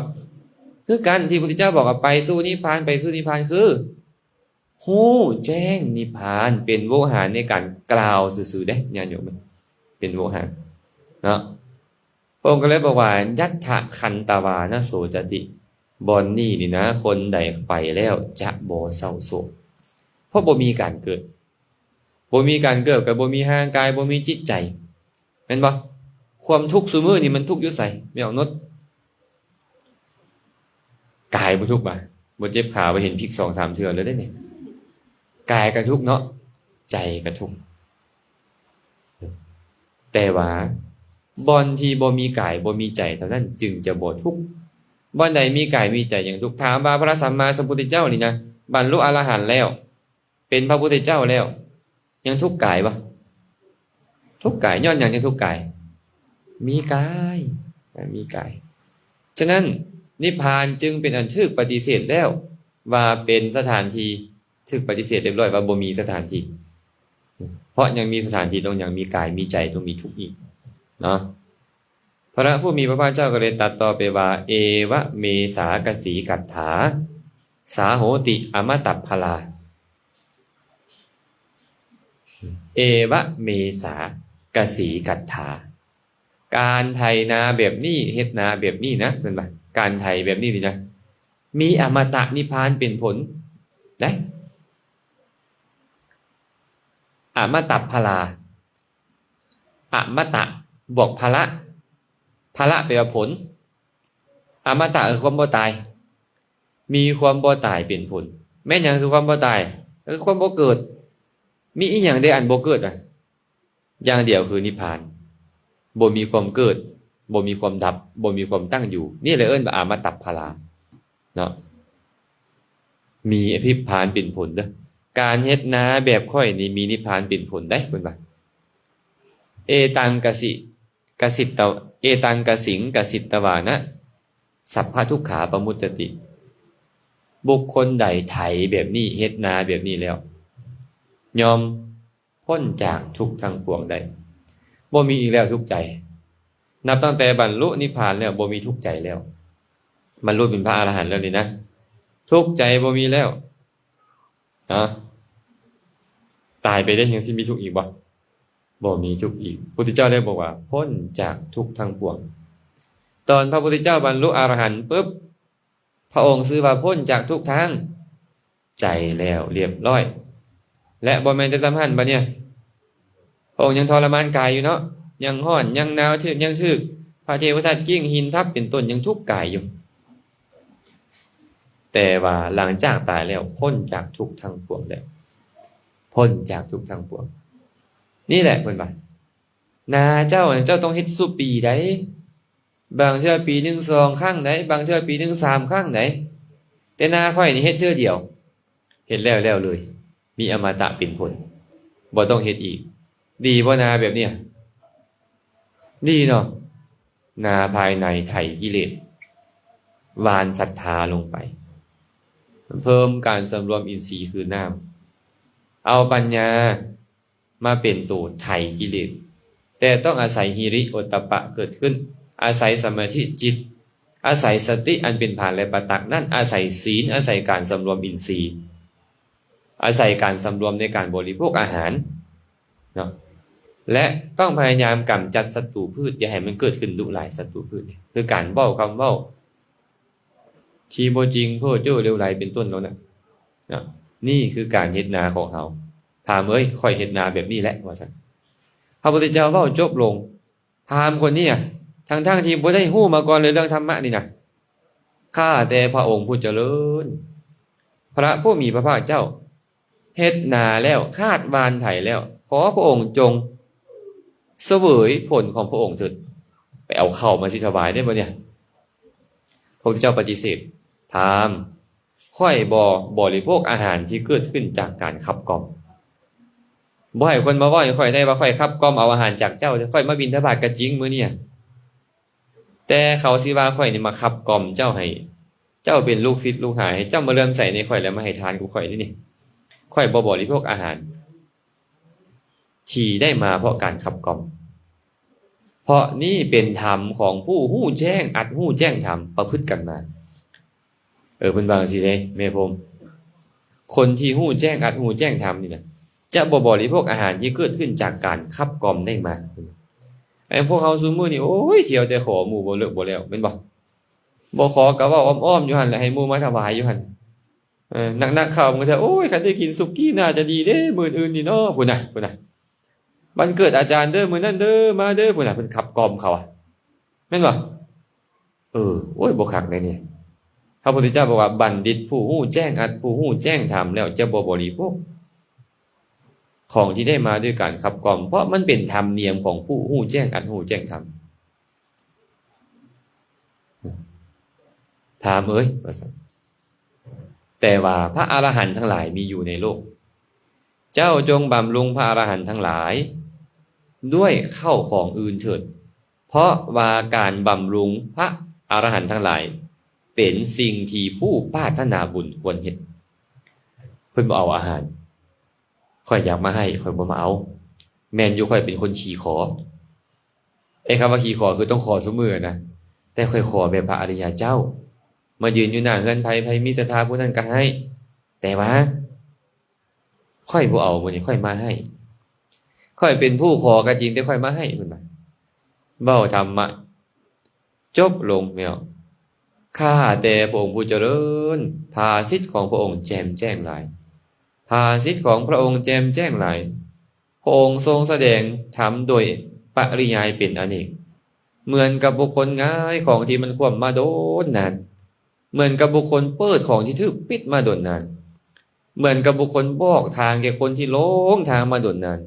ຄືກັນທີ່ພະພຸດທະເຈົ້າບອກວ່າໄປສູ່ນິບພານ ໄປສູ່ນິບພານ ຄື ຮູ້ແຈ້ງນິບພານ ເປັນໂວຫານໃນການກ່າວຊື່ໆເດ້ ຍາດໂຍມ ເປັນໂວຫານເນາະ. ພະອົງກໍເລີຍບອກວ່າ ຍັດຖະຂັນຕະວານະໂສຈະຕິ ບ່ອນນີ້ນີ້ນະ ຄົນໃດໄປແລ້ວຈະບໍ່ເສົ້າໂສກ ເພາະບໍ່ມີການເກີດ ບໍ່ມີການເກີດກໍບໍ່ມີຮ່າງກາຍ ບໍ່ມີຈິດໃຈ. ແມ່ນບໍ່? ຄວາມທຸກຊຸມື້ນີ້ມັນທຸກຢູ່ໃສ ແມ່ອອກນົດ? ກາຍບໍ່ທຸກບາດ ບໍ່ເຈັບຂາ ບໍ່ເຫັນພິກສອງສາມເທື່ອແລ້ວເດ້ນີ້. ກາຍກໍທຸກເນາະ ໃຈກໍທຸກ. ແຕ່ວ່າບ່ອນທີ່ບໍ່ມີກາຍ ບໍ່ມີໃຈເທົ່ານັ້ນຈຶ່ງຈະບໍ່ທຸກ. ບ່ອນໃດມີກາຍມີໃຈຍັງທຸກ. ຖາມວ່າພະສຳມາສຳພຸດທະເຈົ້ານີ້ນະ ບັນລຸອະລະຫັນແລ້ວ ເປັນພະພຸດທະເຈົ້າແລ້ວ ຍັງທຸກກາຍບໍ່? ທຸກກາຍ. ຍ້ອນຫຍັງຈຶ່ງທຸກກາຍ? ມີກາຍ ມີກາຍ. ສະນັ້ນ ນິບພານຈຶ່ງເປັນອັນຖືກປະຕິເສດແລ້ວ ວ່າເປັນສະຖານທີ່ ຖືກປະຕິເສດຮຽບຮ້ອຍວ່າບໍ່ມີສະຖານທີ່ ເພາະຍັງມີສະຖານທີ່ ຕ້ອງຍັງມີກາຍ ມີໃຈ ຕ້ອງມີທຸກອີກເນາະ. ພະຜູ້ມີພະພາກເຈົ້າກໍເລີຍຕັດຕໍ່ໄປວ່າ ເອວະເມສາກະສີກັດຖາ ສາໂຫຕິອະມະຕັບພະລາ ເອວະເມສາກະສີກັດຖາ. ການໄຖນາແບບນີ້ ເຮັດນາແບບນີ້ນະ ເພິ່ນວ່າ ການໄຖແບບນີ້ນີ້ນະ ມີອະມະຕະນິບພານເປັນຜົນໄດ໋. ອະມະຕັບພະລາ ອະມະຕະບວກພະລະ ພະລະແປວ່າຜົນ ອະມະຕະຄືຄວາມບໍ່ຕາຍ ມີຄວາມບໍ່ຕາຍເປັນຜົນ. ແມ່ນຫຍັງຄືຄວາມບໍ່ຕາຍ? ຄືຄວາມບໍ່ເກີດ. ມີອີ່ຫຍັງເດອັນບໍ່ເກີດນະ? ຢ່າງດຽວຄືນິບພານ ບໍ່ມີຄວາມເກີດ ບໍ່ມີຄວາມດັບ ບໍ່ມີຄວາມຕັ້ງຢູ່. ນີ້ແຫຼະເອີ້ນວ່າອະມະຕັບພະລາເນາະ ມີນິບພານເປັນຜົນເດີ. ການເຮັດນາແບບຂ້ອຍນີ້ມີນິບພານເປັນຜົນໄດ໋ ເພິ່ນວ່າ ເອຕັງກະສິ ກະສິດຕະ ເອຕັງກະສິງກະສິດຕະວານະ ສັບພະທຸກຂາປະມຸດຈະຕິ. ບຸກຄົນໃດໄຖແບບນີ້ ເຮັດນາແບບນີ້ແລ້ວ ຍ່ອມພົ້ນຈາກທຸກທັງປວງໄດ້ ບໍ່ມີອີກແລ້ວທຸກໃຈ. ນັບຕັ້ງແຕ່ບັນລຸນິບພານແລ້ວ ບໍ່ມີທຸກໃຈແລ້ວ. ບັນລຸເປັນພະອະລະຫັນແລ້ວນີ້ນະ ທຸກໃຈບໍ່ມີແລ້ວ. ຮະ ຕາຍໄປໄດ້ຍັງຊິມີທຸກອີກບໍ່? ບໍ່ມີທຸກອີກ. ພຸດທະເຈົ້າໄດ້ບອກວ່າ ພົ້ນຈາກທຸກທັງປວງ. ຕອນພະພຸດທະເຈົ້າບັນລຸອະລະຫັນປຶບ ພະອົງຊື່ວ່າພົ້ນຈາກທຸກທາງໃຈແລ້ວລຽບຮ້ອຍ. ແລະ ບໍ່ແມ່ນແຕ່ສ່ຳຫັ້ນ ບັດນີ້ ພະອົງຍັງທໍລະມານກາຍຢູ່ເນາະ ຍັງຮ້ອນ ຍັງໜາວ ຖືກ ຍັງຖືກພະເທວະທັດກິ້ງຫີນທັບເປັນຕົ້ນ ຍັງທຸກກາຍຢູ່. ແຕ່ວ່າຫຼັງຈາກຕາຍແລ້ວ ພົ້ນຈາກທຸກທັງປວງແລ້ວ ພົ້ນຈາກທຸກທັງປວງ. ນີ້ແຫຼະເພິ່ນວ່າ ນາເຈົ້ານະ ເຈົ້າຕ້ອງເຮັດສູ່ປີໃດ໋ ບາງເທື່ອປີໜຶ່ງສອງຄັ້ງໃດ໋ ບາງເທື່ອປີໜຶ່ງສາມຄັ້ງໃດ໋ ແຕ່ນາຂ້ອຍນີ້ເຮັດເທື່ອດຽວ ເຮັດແລ້ວແລ້ວເລີຍ ມີອະມະຕະເປັນຜົນ ບໍ່ຕ້ອງເຮັດອີກ. ດີບໍ່ນາແບບນີ້? ດີເນາະ. ນາພາຍໃນໄຖກິເລດ ຫວ່ານສັດທາລົງໄປ ເພີ່ມການສຳລວມອິນຊີຄືນ້ຳ ເອົາປັນຍາ ມາເປັນໂຕໄຖກິເລດ ແຕ່ຕ້ອງອາໄສຫິລິໂອດຕະປະເກີດຂຶ້ນ ອາໄສສະມາທິຈິດ ອາໄສສະຕິອັນເປັນພານ ແລະ ປະຕັກນັ້ນ ອາໄສສີນ ອາໄສການສຳລວມອິນຊີ ອາໄສການສຳລວມໃນການບໍລິໂພກອາຫານເນາະ ແລະ ຕ້ອງພະຍາຍາມກຳຈັດສັດຕູພືດ ຢ່າໃຫ້ມັນເກີດຂຶ້ນດຸຫຼາຍ. ສັດຕູພືດນີ້ຄືການເວົ້າຄຳເວົ້າ ທີ່ບໍ່ຈິງ ເພ້ອເຈ້ອເຫຼວໄຫຼ ເປັນຕົ້ນເຫຼົ່ານັ້ນນະ. ນີ້ຄືການເຮັດນາຂອງເຮົາ. ພາມເອີຍ ຂ້ອຍເຮັດນາແບບນີ້ແຫຼະ ວ່າຊັ້ນ. ພະພຸດທະເຈົ້າເວົ້າຈົບລົງ ພາມຄົນນີ້ນະ ທັງໆທີ່ບໍ່ໄດ້ຮູ້ມາກ່ອນເລີຍເລື່ອງທຳມະນີ້ນະ ຂ້າແຕ່ພະອົງຜູ້ຈະເລີນ ພະຜູ້ມີພະພາກເຈົ້າ ເຮັດນາແລ້ວ ຄາດຫວ່ານໄຖແລ້ວ ຂໍພະອົງຈົ່ງສະເຫວີຍຜົນຂອງພະອົງເຖີດ. ໄປເອົາເຂົ້າມາຊິຖວາຍໄດ້ບໍ່ນີ້? ພະພຸດທະເຈົ້າປະຕິເສດ, ພາມ, ຂ້ອຍບໍ່ບໍລິໂພກອາຫານທີ່ເກີດຂຶ້ນຈາກການຂັບກ່ອມ. ບໍ່ໃຫ້ຄົນມາເວົ້າໃຫ້ຂ້ອຍໄດ້ວ່າຂ້ອຍຂັບກ່ອມເອົາອາຫານຈາກເຈົ້າ. ຂ້ອຍມາບິນທະບາດກະຈິງມື້ນີ້, ແຕ່ເຂົາຊິວ່າຂ້ອຍນີ້ມາຂັບກ່ອມເຈົ້າໃຫ້ ເຈົ້າເປັນລູກສິດລູກຫາ, ໃຫ້ເຈົ້າມາເຫຼື້ອມໃສໃນຂ້ອຍ ແລະ ມາໃຫ້ທານກັບຂ້ອຍເດ້ນີ້. ຂ້ອຍບໍ່ບໍລິໂພກອາຫານທີ່ໄດ້ມາເພາະການຂັບກ່ອມ, ເພາະນີ້ເປັນທຳຂອງຜູ້ຮູ້ແຈ້ງ ອັດຮູ້ແຈ້ງທຳ ປະພຶດກັນມາ. ເອີ ເພິ່ນວ່າຈັ່ງຊີ້ເດ້ ແມ່ພົມ, ຄົນທີ່ຮູ້ແຈ້ງ ອັດຮູ້ແຈ້ງທຳນີ້ນະ ຈະບໍ່ບໍລິໂພກອາຫານທີ່ເກີດຂຶ້ນຈາກການຂັບກ່ອມໄດ້ມາ. ໄອ້ພວກເຮົາຊຸມື້ນີ້ ໂອ້ຍ ທ່ຽວແຕ່ຂໍໝູ່ບໍ່ເລີກບໍ່ແລ້ວ ແມ່ນບໍ່? ບໍ່ຂໍກະເວົ້າອ້ອມໆຢູ່ຫັ້ນແຫຼະ ໃຫ້ໝູ່ມາຖວາຍຢູ່ຫັ້ນ. ເອີ ໜັກໆເຂົ້າບາງເທື່ອ ໂອ້ຍ ຄັນໄດ້ກິນສຸກີ້ໜ້າຈະດີເດ້ ມື້ອື່ນນີ້ເນາະ ພຸ້ນນະ ພຸ້ນນະ. ວັນເກີດອາຈານເດີ ມື້ນັ້ນເດີ ມາເດີ ພຸ້ນນະ ເພິ່ນຂັບກ່ອມເຂົາ ແມ່ນບໍ່? ເອີ ໂອ້ຍ ບໍ່ຄັກເດ້ນີ້. ພະພຸດທະເຈົ້າບອກວ່າ ບັນດິດຜູ້ຮູ້ແຈ້ງ ອັດຜູ້ຮູ້ແຈ້ງທຳແລ້ວ ຈະບໍ່ບໍລິໂພກຂອງທີ່ໄດ້ມາດ້ວຍການຂັບກ່ອມ, ເພາະມັນເປັນທຳນຽມຂອງຜູ້ຮູ້ແຈ້ງ ອັດຮູ້ແຈ້ງທຳ. ພາມເອີຍ ວ່າຊັ້ນ, ແຕ່ວ່າພະອະລະຫັນທັງຫຼາຍມີຢູ່ໃນໂລກ. ເຈົ້າຈົ່ງບຳລຸງພະອະລະຫັນທັງຫຼາຍດ້ວຍເຂົ້າຂອງອື່ນເຖີດ, ເພາະວ່າການບຳລຸງພະອະລະຫັນທັງຫຼາຍ ເປັນສິ່ງທີ່ຜູ້ປາດຖະໜາບຸນຄວນເຮັດ. ເພິ່ນບໍ່ເອົາອາຫານ, ຂ້ອຍຢາກມາໃຫ້ ຂ້ອຍບໍ່ມາເອົາ. ແມ່ນຢູ່ ຂ້ອຍເປັນຄົນຂີ້ຂໍ. ໄອ້ຄຳວ່າຂີ້ຂໍຄືຕ້ອງຂໍຊຸມື້ນະ, ແຕ່ຂ້ອຍຂໍແບບພະອະລິຍະເຈົ້າ ມາຢືນຢູ່ໜ້າເຮືອນໃຜ ໃຜມີສັດທາຜູ້ນັ້ນກໍໃຫ້ ແຕ່ວ່າ ຂ້ອຍບໍ່ເອົາ ມື້ນີ້ຂ້ອຍມາໃຫ້ ຂ້ອຍເປັນຜູ້ຂໍກໍຈິງ ແຕ່ຂ້ອຍມາໃຫ້ ເພິ່ນວ່າ ເວົ້າທຳມະຈົບລົງແລ້ວ ຂ້າແຕ່ພະອົງຜູ້ຈະເລີນ ພາສິດຂອງພະອົງແຈ່ມແຈ້ງຫຼາຍ ພາສິດຂອງພະອົງແຈ່ມແຈ້ງຫຼາຍ ພະອົງຊົງສະແດງທຳໂດຍປະລິຍາຍເປັນອະເນກ ເໝືອນກັບບຸກຄົນຫງາຍຂອງທີ່ມັນຄວ່ຳມາດົນນານ ເໝືອນກັບບຸກຄົນເປີດຂອງທີ່ຖືກປິດມາດົນນານ ເໝືອນກັບບຸກຄົນບອກທາງແກ່ຄົນທີ່ຫຼົງທາງມາດົນນານ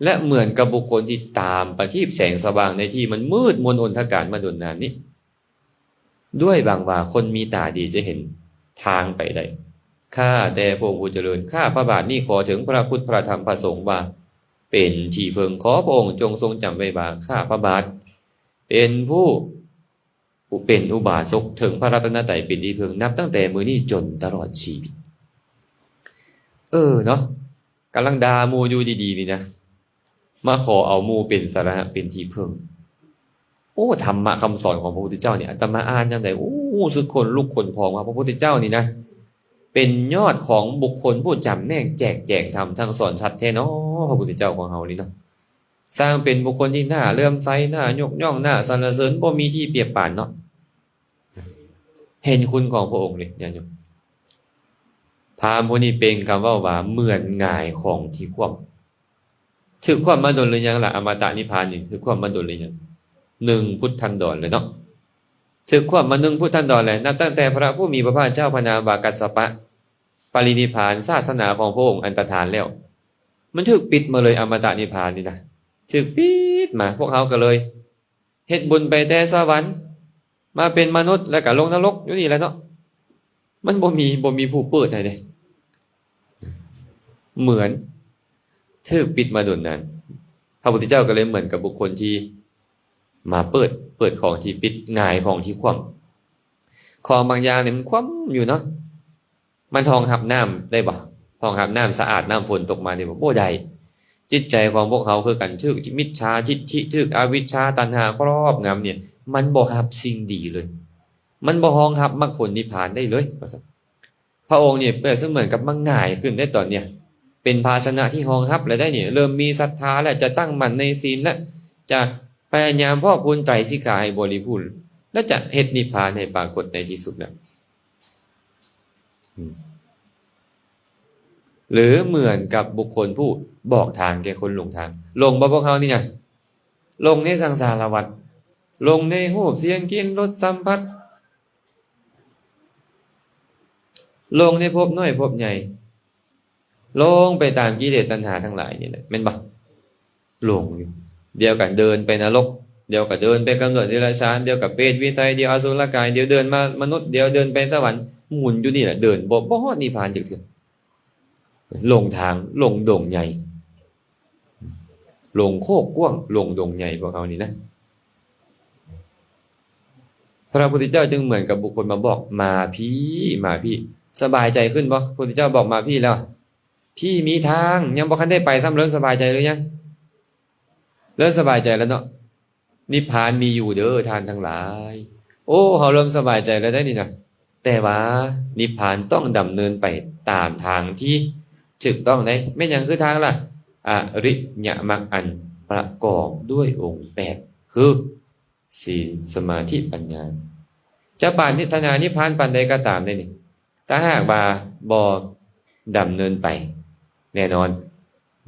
ແລະ ເໝືອນກັບບຸກຄົນທີ່ຕາມປະທີບແສງສະຫວ່າງໃນທີ່ມັນມືດມົນອົນທະການມາດົນນານນີ້ ດ້ວຍຫວັງວ່າຄົນມີຕາດີຈະເຫັນທາງໄປໄດ້ ຂ້າແຕ່ພະອົງຜູ້ຈະເລີນ ຂ້າພະບາດນີ້ຂໍເຖິງພະພຸດ ພະທຳ ພະສົງວ່າເປັນທີ່ເພິ່ງ ຂໍພະອົງຈົ່ງຊົງຈຳໄວ້ວ່າ ຂ້າພະບາດເປັນຜູ້ ເປັນອຸບາສົກເຖິງພະລັດຕະນະໄຕເປັນທີ່ເພິ່ງ ນັບຕັ້ງແຕ່ມື້ນີ້ຈົນຕະຫຼອດຊີວິດ. ເອີເນາະ ກຳລັງດ່າໝູ່ຢູ່ດີໆນີ້ນະ ມາຂໍເອົາໝູ່ເປັນສາລະຫະເປັນທີ່ເພິ່ງ. ໂອ້ ທຳມະຄຳສອນຂອງພະພຸດທະເຈົ້ານີ້ ອາດຕະມາອ່ານຍາມໃດ ໂອ້ ຮູ້ສຶກຂົນລຸກຂົນພອງວ່າ ພະພຸດທະເຈົ້ານີ້ນະ ເປັນຍອດຂອງບຸກຄົນຜູ້ຈຳແນກແຈກແຈງທຳ ທັງສອນສັດແທ້ເນາະ ພະພຸດທະເຈົ້າຂອງເຮົານີ້ເນາະ. ຊ່າງເປັນບຸກຄົນທີ່ໜ້າເຫຼື້ອມໃສ ໜ້າຍົກຍ້ອງ ໜ້າສັນລະເສີນ ບໍ່ມີທີ່ປຽບປານເນາະ. ເຫັນຄຸນຂອງພະອົງເດ ຍາດໂຍມ. ພາມຜູ້ນີ້ເປັ່ງຄຳເວົ້າວ່າ ເໝືອນຫງາຍຂອງທີ່ຄວ່ຳ. ຖືກຄວ່ຳມາດົນຫຼືຍັງລະ? ອະມະຕະນິບພານນີ້ ຖືກຄວ່ຳມາດົນຫຼືຍັງ? ໜຶ່ງພຸດທັນດອນແລ້ວເນາະ. ຖືກຄວ່ຳມາໜຶ່ງພຸດທັນດອນແລ້ວ ນັບຕັ້ງແຕ່ພະຜູ້ມີພະພາກເຈົ້າ ພະນາມວ່າກັດສະປະ ປະລິນິບພານ ສາສະໜາຂອງພະອົງອັນຕະທານແລ້ວ. ມັນຖືກປິດມາເລີຍ ອະມະຕະນິບພານນີ້ນະ ຖືກປິດມາ. ພວກເຮົາກໍເລີຍເຮັດບຸນໄປແຕ່ສະຫວັນ ມາເປັນມະນຸດ ແລ້ວກໍລົງນະລົກຢູ່ນີ້ແຫຼະເນາະ. ມັນບໍ່ມີ ບໍ່ມີຜູ້ເປີດໃຫ້ເດ້ ເໝືອນຖືກປິດມາດົນນານ. ພະພຸດທະເຈົ້າກໍເລີຍເໝືອນກັບບຸກຄົນທີ່ມາເປີດ ເປີດຂອງທີ່ປິດ ຫງາຍຂອງທີ່ຂວ້ຳ. ຂອງບາງຢ່າງນີ້ມັນຂວ້ຳຢູ່ເນາະ ມັນຮອງຮັບນ້ຳໄດ້ບໍ່? ຮອງຮັບນ້ຳສະອາດ ນ້ຳຝົນຕົກມາໄດ້ບໍ່? ບໍ່ໄດ້. ຈິດໃຈຂອງພວກເຮົາຄືກັນ ຖືກມິດສາທິດຖິ ຖືກອະວິດຊາຕັນຫາຄອບງຳນີ້ ມັນບໍ່ຮັບສິ່ງດີເລີຍ ມັນບໍ່ຮອງຮັບມັກຜົນນິບພານໄດ້ເລີຍ ວ່າຊັ້ນ. ພະອົງນີ້ເປຍບສະເໝືອນກັບມາຫງາຍຂຶ້ນໄດ້ຕອນເນີ້ຍ ເປັນພາຊະນະທີ່ຮອງຮັບແລ້ວໄດ້ນີ້ ເລີ່ມມີສັດທາແລ້ວ ຈະຕັ້ງໝັ້ນໃນສິນແລ້ວ ຈະພະຍາຍາມພອກພູນໄຕສິກຂາໃຫ້ບໍລິບູນ ແລະ ຈະເຮັດນິບພານໃຫ້ປາກົດໃນທີ່ສຸດແລ້ວ. ອືມ ຫຼືເໝືອນກັບບຸກຄົນຜູ້ບອກທາງແກ່ຄົນຫຼົງທາງ. ຫຼົງບໍ່ພວກເຮົານີ້ນະ? ຫຼົງໃນສັງສາລະວັດ ຫຼົງໃນຮູບ ສຽງ ກິ່ນ ລົດ ສຳຜັດ ຫຼົງໃນພົບນ້ອຍພົບໃຫຍ່ ຫຼົງໄປຕາມກິເລດຕັນຫາທັງຫຼາຍນີ້ແຫຼະ ແມ່ນບໍ່? ຫຼົງຢູ່ ດຽວກໍເດີນໄປນະລົກ ດຽວກໍເດີນໄປກຳເນີດເດຍລະສານ ດຽວກໍເປດວິໄສ ດຽວອະສຸລະກາຍ ດຽວເດີນມາມະນຸດ ດຽວເດີນໄປສະຫວັນ ໝູນຢູ່ນີ້ແຫຼະ ເດີນບໍ່ ບໍ່ຮອດນິບພານຈັກເທື່ອ. ຫຼົງທາງ ຫຼົງດົງໃຫຍ່ ຫຼົງໂຄກກວ້າງ ຫຼົງດົງໃຫຍ່ ພວກເຮົານີ້ນະ. ພະພຸດທະເຈົ້າຈຶ່ງເໝືອນກັບບຸກຄົນມາບອກ ມາພີ້ ມາພີ້. ສະບາຍໃຈຂຶ້ນບໍ່? ພະພຸດທະເຈົ້າບອກມາພີ້ແລ້ວ ພີ້ມີທາງ ຍັງບໍ່ທັນໄດ້ໄປຊ້ຳ ເລີ່ມສະບາຍໃຈຫຼືຍັງ? ເລີ່ມສະບາຍໃຈແລ້ວເນາະ. ນິບພານມີຢູ່ເດີທ່ານທັງຫຼາຍ. ໂອ້ ເຮົາເລີ່ມສະບາຍໃຈແລ້ວໄດ໋ນີ້ນະ. ແຕ່ວ່ານິບພານຕ້ອງດຳເນີນໄປຕາມທາງທີ່ຖືກຕ້ອງໄດ໋. ແມ່ນຫຍັງຄືທາງລະ? ອະລິຍະມັກອັນປະກອບດ້ວຍອົງແປດ ຄື ສີນ ສະມາທິ ປັນຍາ ຈະປານຖະໜານິບພານປານໃດກໍຕາມເດ້ນີ້ ຖ້າຫາກວ່າບໍ່ດຳເນີນໄປ ແນ່ນອນ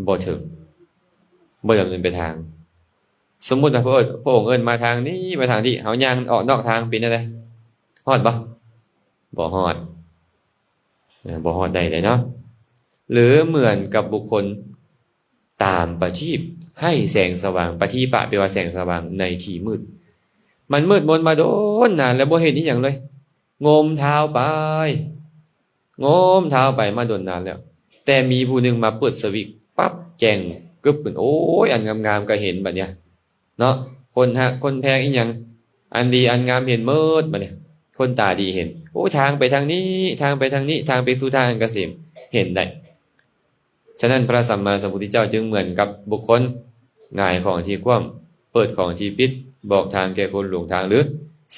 ບໍ່ເຖິງ ບໍ່ດຳເນີນໄປທາງ. ສົມມຸດວ່າພະອົງ ພະອົງເອີ້ນມາທາງນີ້ ມາທາງທີ່ ເຮົາຍ່າງອອກນອກທາງ ເປັນຈັ່ງໃດ? ຮອດບໍ່? ບໍ່ຮອດ ເອີ ບໍ່ຮອດໄດ້ເດ້ເນາະ. ຫຼືເໝືອນກັບບຸກຄົນຕາມປະທີບ ໃຫ້ແສງສະຫວ່າງ ປະທີປະ ແປວ່າແສງສະຫວ່າງໃນທີ່ມືດ. ມັນມືດມົນມາດົນນານແລ້ວ ບໍ່ເຫັນອີ່ຫຍັງເລີຍ. ງົມເທົ້າໄປ ງົມເທົ້າໄປມາດົນນານແລ້ວ ແຕ່ມີຜູ້ໜຶ່ງມາເປີດສະວິກ ປັບ ແຈ້ງກຶບຂຶ້ນ. ໂອ້ຍ ອັນງາມໆກໍເຫັນບັດເນີ້ຍເນາະ ຄົນຮັກຄົນແພງອີ່ຫຍັງ ອັນດີອັນງາມເຫັນໝົດບັດນີ້ ຄົນຕາດີເຫັນ. ໂອ້ ທາງໄປທາງນີ້ ທາງໄປທາງນີ້ ທາງໄປສູ່ທາງອັນກະເສມ ເຫັນໄດ້. ສະນັ້ນ ພະສຳມາສຳພຸດທະເຈົ້າຈຶ່ງເໝືອນກັບບຸກຄົນຫງາຍຂອງທີ່ຂວ້ຳ ເປີດຂອງທີ່ປິດ ບອກທາງແກ່ຄົນຫຼົງທາງ ຫຼື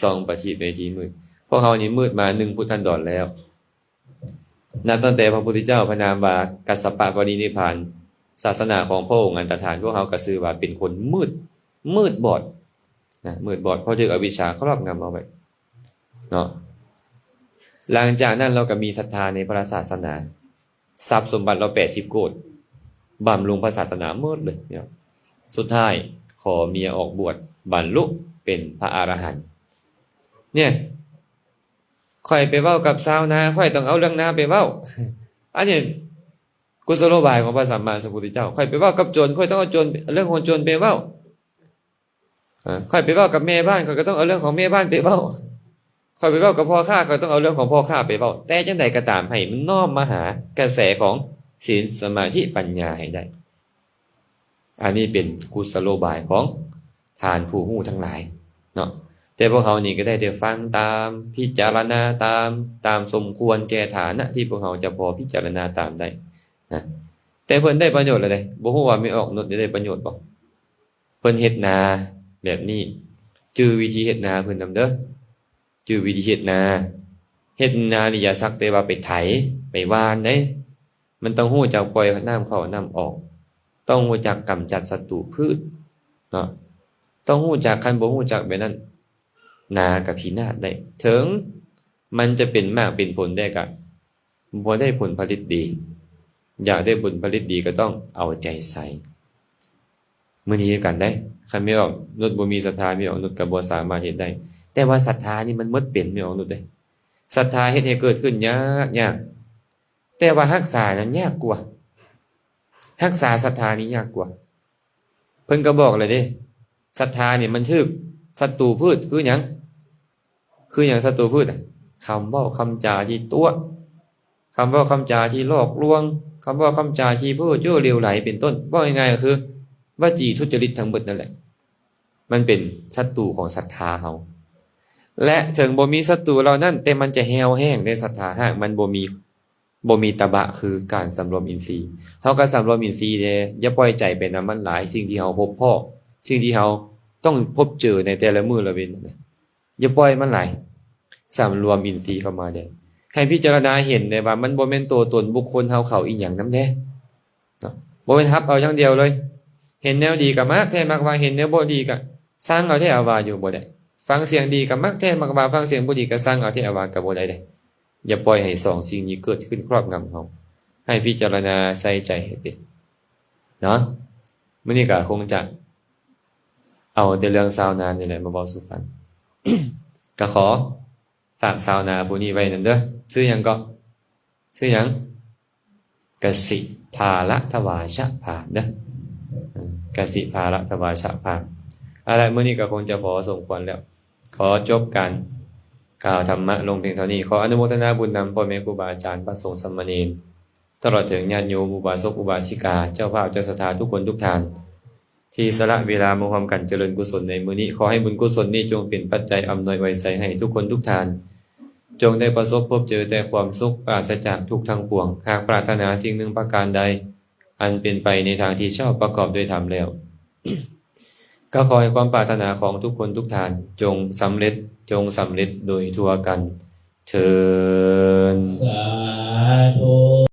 ສ່ອງປະທີບໃນທີ່ມືດ. ວກເຮົານີ້ມືດມາໜຶ່ງພຸດທັນດອນແລ້ວ. ນັບຕັ້ງແຕ່ພະພຸດທະເຈົ້າພະນາມວ່າກັດສະປະປະລິນິບພານ, ສາສະໜາຂອງພະອົງອັນຕະທານ, ພວກເຮົາກໍຊື່ວ່າເປັນຄົນມືດ, ມືດບອດນະ, ມືດບອດ ເພາະຖືກອະວິຊຊາຄອບງຳເອົາໄວ້ເນາະ. ຫຼັງຈາກນັ້ນເຮົາກໍມີສັດທາໃນພະສາສະໜາ, ຊັບສົມບັດເຮົາແປດສິບໂກດ, ບຳລຸງພະສາສະໜາໝົດເລີຍເນາະ. ສຸດທ້າຍຂໍເມຍອອກບວດ, ບັນລຸເປັນພະອະລະຫັນ. ເນຍ ຂ້ອຍໄປເວົ້າກັບຊາວນາ, ຂ້ອຍຕ້ອງເອົາເລື່ອງນາໄປເວົ້າ. ອັນນີ້ກຸສະໂລບາຍຂອງພະສຳມາສຳພຸດທະເຈົ້າ. ຂ້ອຍໄປເວົ້າກັບໂຈນ, ຂ້ອຍຕ້ອງເອົາໂຈນ, ເລື່ອງຂອງໂຈນໄປເວົ້າ. ເອີ ຂ້ອຍໄປເວົ້າກັບແມ່ບ້ານ, ຂ້ອຍກໍຕ້ອງເອົາເລື່ອງຂອງແມ່ບ້ານໄປເວົ້າ. ຂ້ອຍໄປເວົ້າກັບພໍ່ຄ້າ, ຂ້ອຍຕ້ອງເອົາເລື່ອງຂອງພໍ່ຄ້າໄປເວົ້າ. ແຕ່ຈັ່ງໃດກໍຕາມ, ໃຫ້ມັນນ້ອມມາຫາກະແສຂອງສີນ, ສະມາທິ, ປັນຍາໃຫ້ໄດ້. ອັນນີ້ເປັນກຸສະໂລບາຍຂອງທ່ານຜູ້ຮູ້ທັງຫຼາຍເນາະ. ແຕ່ພວກເຮົານີ້ກໍໄດ້ແຕ່ຟັງຕາມ, ພິຈາລະນາຕາມ, ຕາມສົມຄວນແກ່ຖານະທີ່ພວກເຮົາຈະພໍພິຈາລະນາຕາມໄດ້ນະ. ແຕ່ເພິ່ນໄດ້ປະໂຫຍດແລ້ວເດ້. ບໍ່ຮູ້ວ່າແມ່ອອກນຸດໄດ້ປະໂຫຍດບໍ່? ເພິ່ນເຮັດນາແບບນີ້, ຈື່ວິທີເຮັດນາເພິ່ນນຳເດີ. ຈື່ວິທີເຮັດນາ. ເຮັດນານີ້ຢ່າສັກແຕ່ວ່າໄປໄຖ, ໄປຫວ່ານເດ້. ມັນຕ້ອງຮູ້ຈັກປ່ອຍນ້ຳເຂົ້ານ້ຳອອກ, ຕ້ອງຮູ້ຈັກກຳຈັດສັດຕູພືດເນາະ, ຕ້ອງຮູ້ຈັກ, ຄັນບໍ່ຮູ້ຈັກແບບນັ້ນ ນາກໍພິນາດໄດ້. ເຖິງມັນຈະເປັນໝາກເປັນຜົນແດ່ ກໍບໍ່ໄດ້ຜົນຜະລິດດີ. ຢາກໄດ້ຜົນຜະລິດດີກໍຕ້ອງເອົາໃຈໃສ່. ມື້ນີ້ຄືກັນເດ້, ຄັນແມ່ອອກນຸດບໍ່ມີສັດທາ, ແມ່ອອກນຸດກໍບໍ່ສາມາດເຮັດໄດ້. ແຕ່ວ່າສັດທານີ້ມັນໝົດເປັນ, ແມ່ອອກນຸດເດ້. ສັດທາເຮັດໃຫ້ເກີດຂຶ້ນຍາກ, ຍາກ. ແຕ່ວ່າຮັກສານັ້ນຍາກກວ່າ. ຮັກສາສັດທານີ້ຍາກກວ່າ. ເພິ່ນກໍບອກແລ້ວເດ້, ສັດທານີ້ມັນຖືກສັດຕູພືດ. ຄືຫຍັງ? ຄືຫຍັງສັດຕູພືດ? ຄຳເວົ້າຄຳຈາທີ່ຕົວະ, ຄຳເວົ້າຄຳຈາທີ່ຫຼອກລວງ, ຄຳເວົ້າຄຳຈາທີ່ເພ້ອເຈ້ອເຫຼວໄຫຼເປັນຕົ້ນ. ເວົ້າງ່າຍໆກໍຄືວະຈີທຸດຈະລິດທັງໝົດນັ້ນແຫຼະ. ມັນເປັນສັດຕູຂອງສັດທາເຮົາ. ແລະ ເຖິງບໍ່ມີສັດຕູເຫຼົ່ານັ້ນ, ແຕ່ມັນຈະແຫ້ວແຫ້ງໃນສັດທາ, ຫາກມັນບໍ່ມີ ບໍ່ມີຕະບະຄືການສຳລວມອິນຊີ. ເຮົາກໍສຳລວມອິນຊີແດ່, ຢ່າປ່ອຍໃຈໄປນຳມັນຫຼາຍ. ສິ່ງທີ່ເຮົາພົບພໍ້, ສິ່ງທີ່ເຮົາຕ້ອງພົບເຈີໃນແຕ່ລະມື້ລະເວັນນັ້ນນະ, ຢ່າປ່ອຍມັນຫຼາຍ, ສຳລວມອິນຊີເຂົ້າມາແດ່. ໃຫ້ພິຈາລະນາເຫັນໄດ້ວ່າມັນບໍ່ແມ່ນຕົວຕົນບຸກຄົນເຮົາເຂົາອີ່ຫຍັງນຳແດ່ເນາະ, ບໍ່ແມ່ນຮັບເອົາຢ່າງດຽວເລີຍ. ເຫັນແນວດີກໍມັກແທ້ມັກວ່າ, ເຫັນແນວບໍ່ດີກໍຊັງເອົາແທ້ເອົາວ່າຢູ່ບໍ່ໄດ້. ຟັງສຽງດີກໍມັກແທ້ມັກວ່າ, ຟັງສຽງບໍ່ດີກໍຊັງເອົາແທ້ເອົາວ່າກໍບໍ່ໄດ້ເດ້. ຢ່າປ່ອຍໃຫ້ສອງສິ່ງນີ້ເກີດຂຶ້ນຄອບງຳເຮົາ. ໃຫ້ພິຈາລະນາໃສ່ໃຈໃຫ້ເປັນເນາະ. ມື້ນີ້ກໍຄົງຈະເອົາແຕ່ເລື່ອງຊາວນານີ້ແຫຼະມາເວົ້າສູ່ຟັງ. ກໍຂໍຝາກຊາວນາຜູ້ນີ້ໄວ້ນຳເດີ. ຊື່ຫຍັງເກາະ? ຊື່ຫຍັງ? ກະສິພາລະທະວາຊະພາມເດີ. ກະສິພາລະທະວາຊະພາມ. ເອົາລະ, ມື້ນີ້ກໍຄົງຈະພໍສົມຄວນແລ້ວ. ຂໍຈົບການກ່າວທຳມະລົງພຽງເທົ່ານີ້. ຂໍອະນຸໂມທະນາບຸນນຳພໍ່ແມ່ຄູບາອາຈານ, ພະສົງສາມະເນນ, ຕະຫຼອດເຖິງຍາດໂຍມ, ອຸບາສົກ, ອຸບາສິກາ, ເຈົ້າພາບ, ເຈົ້າສັດທາທຸກຄົນທຸກທ່ານ ທີ່ສະຫຼະເວລາມາຮ່ວມກັນຈະເລີນກຸສົນໃນມື້ນີ້. ຂໍໃຫ້ບຸນກຸສົນນີ້ຈົ່ງເປັນປັດໄຈອຳນວຍອວຍໄຊໃຫ້ທຸກຄົນທຸກທ່ານ ຈົ່ງໄດ້ປະສົບພົບເຈີແຕ່ຄວາມສຸກ, ປາສະຈາກທຸກທັງປວງ. ຫາກປາດຖະໜາສິ່ງໜຶ່ງປະການໃດ ອັນເປັນໄປໃນທາງທີ່ຊອບປະກອບດ້ວຍທຳແລ້ວ, ກໍຂໍໃຫ້ຄວາມປາດຖະໜາຂອງທຸກຄົນທຸກທ່ານ ຈົ່ງສຳເລັດ, ຈົ່ງສຳເລັດໂດຍທົ່ວກັນເທີ້ນ. ສາທຸ.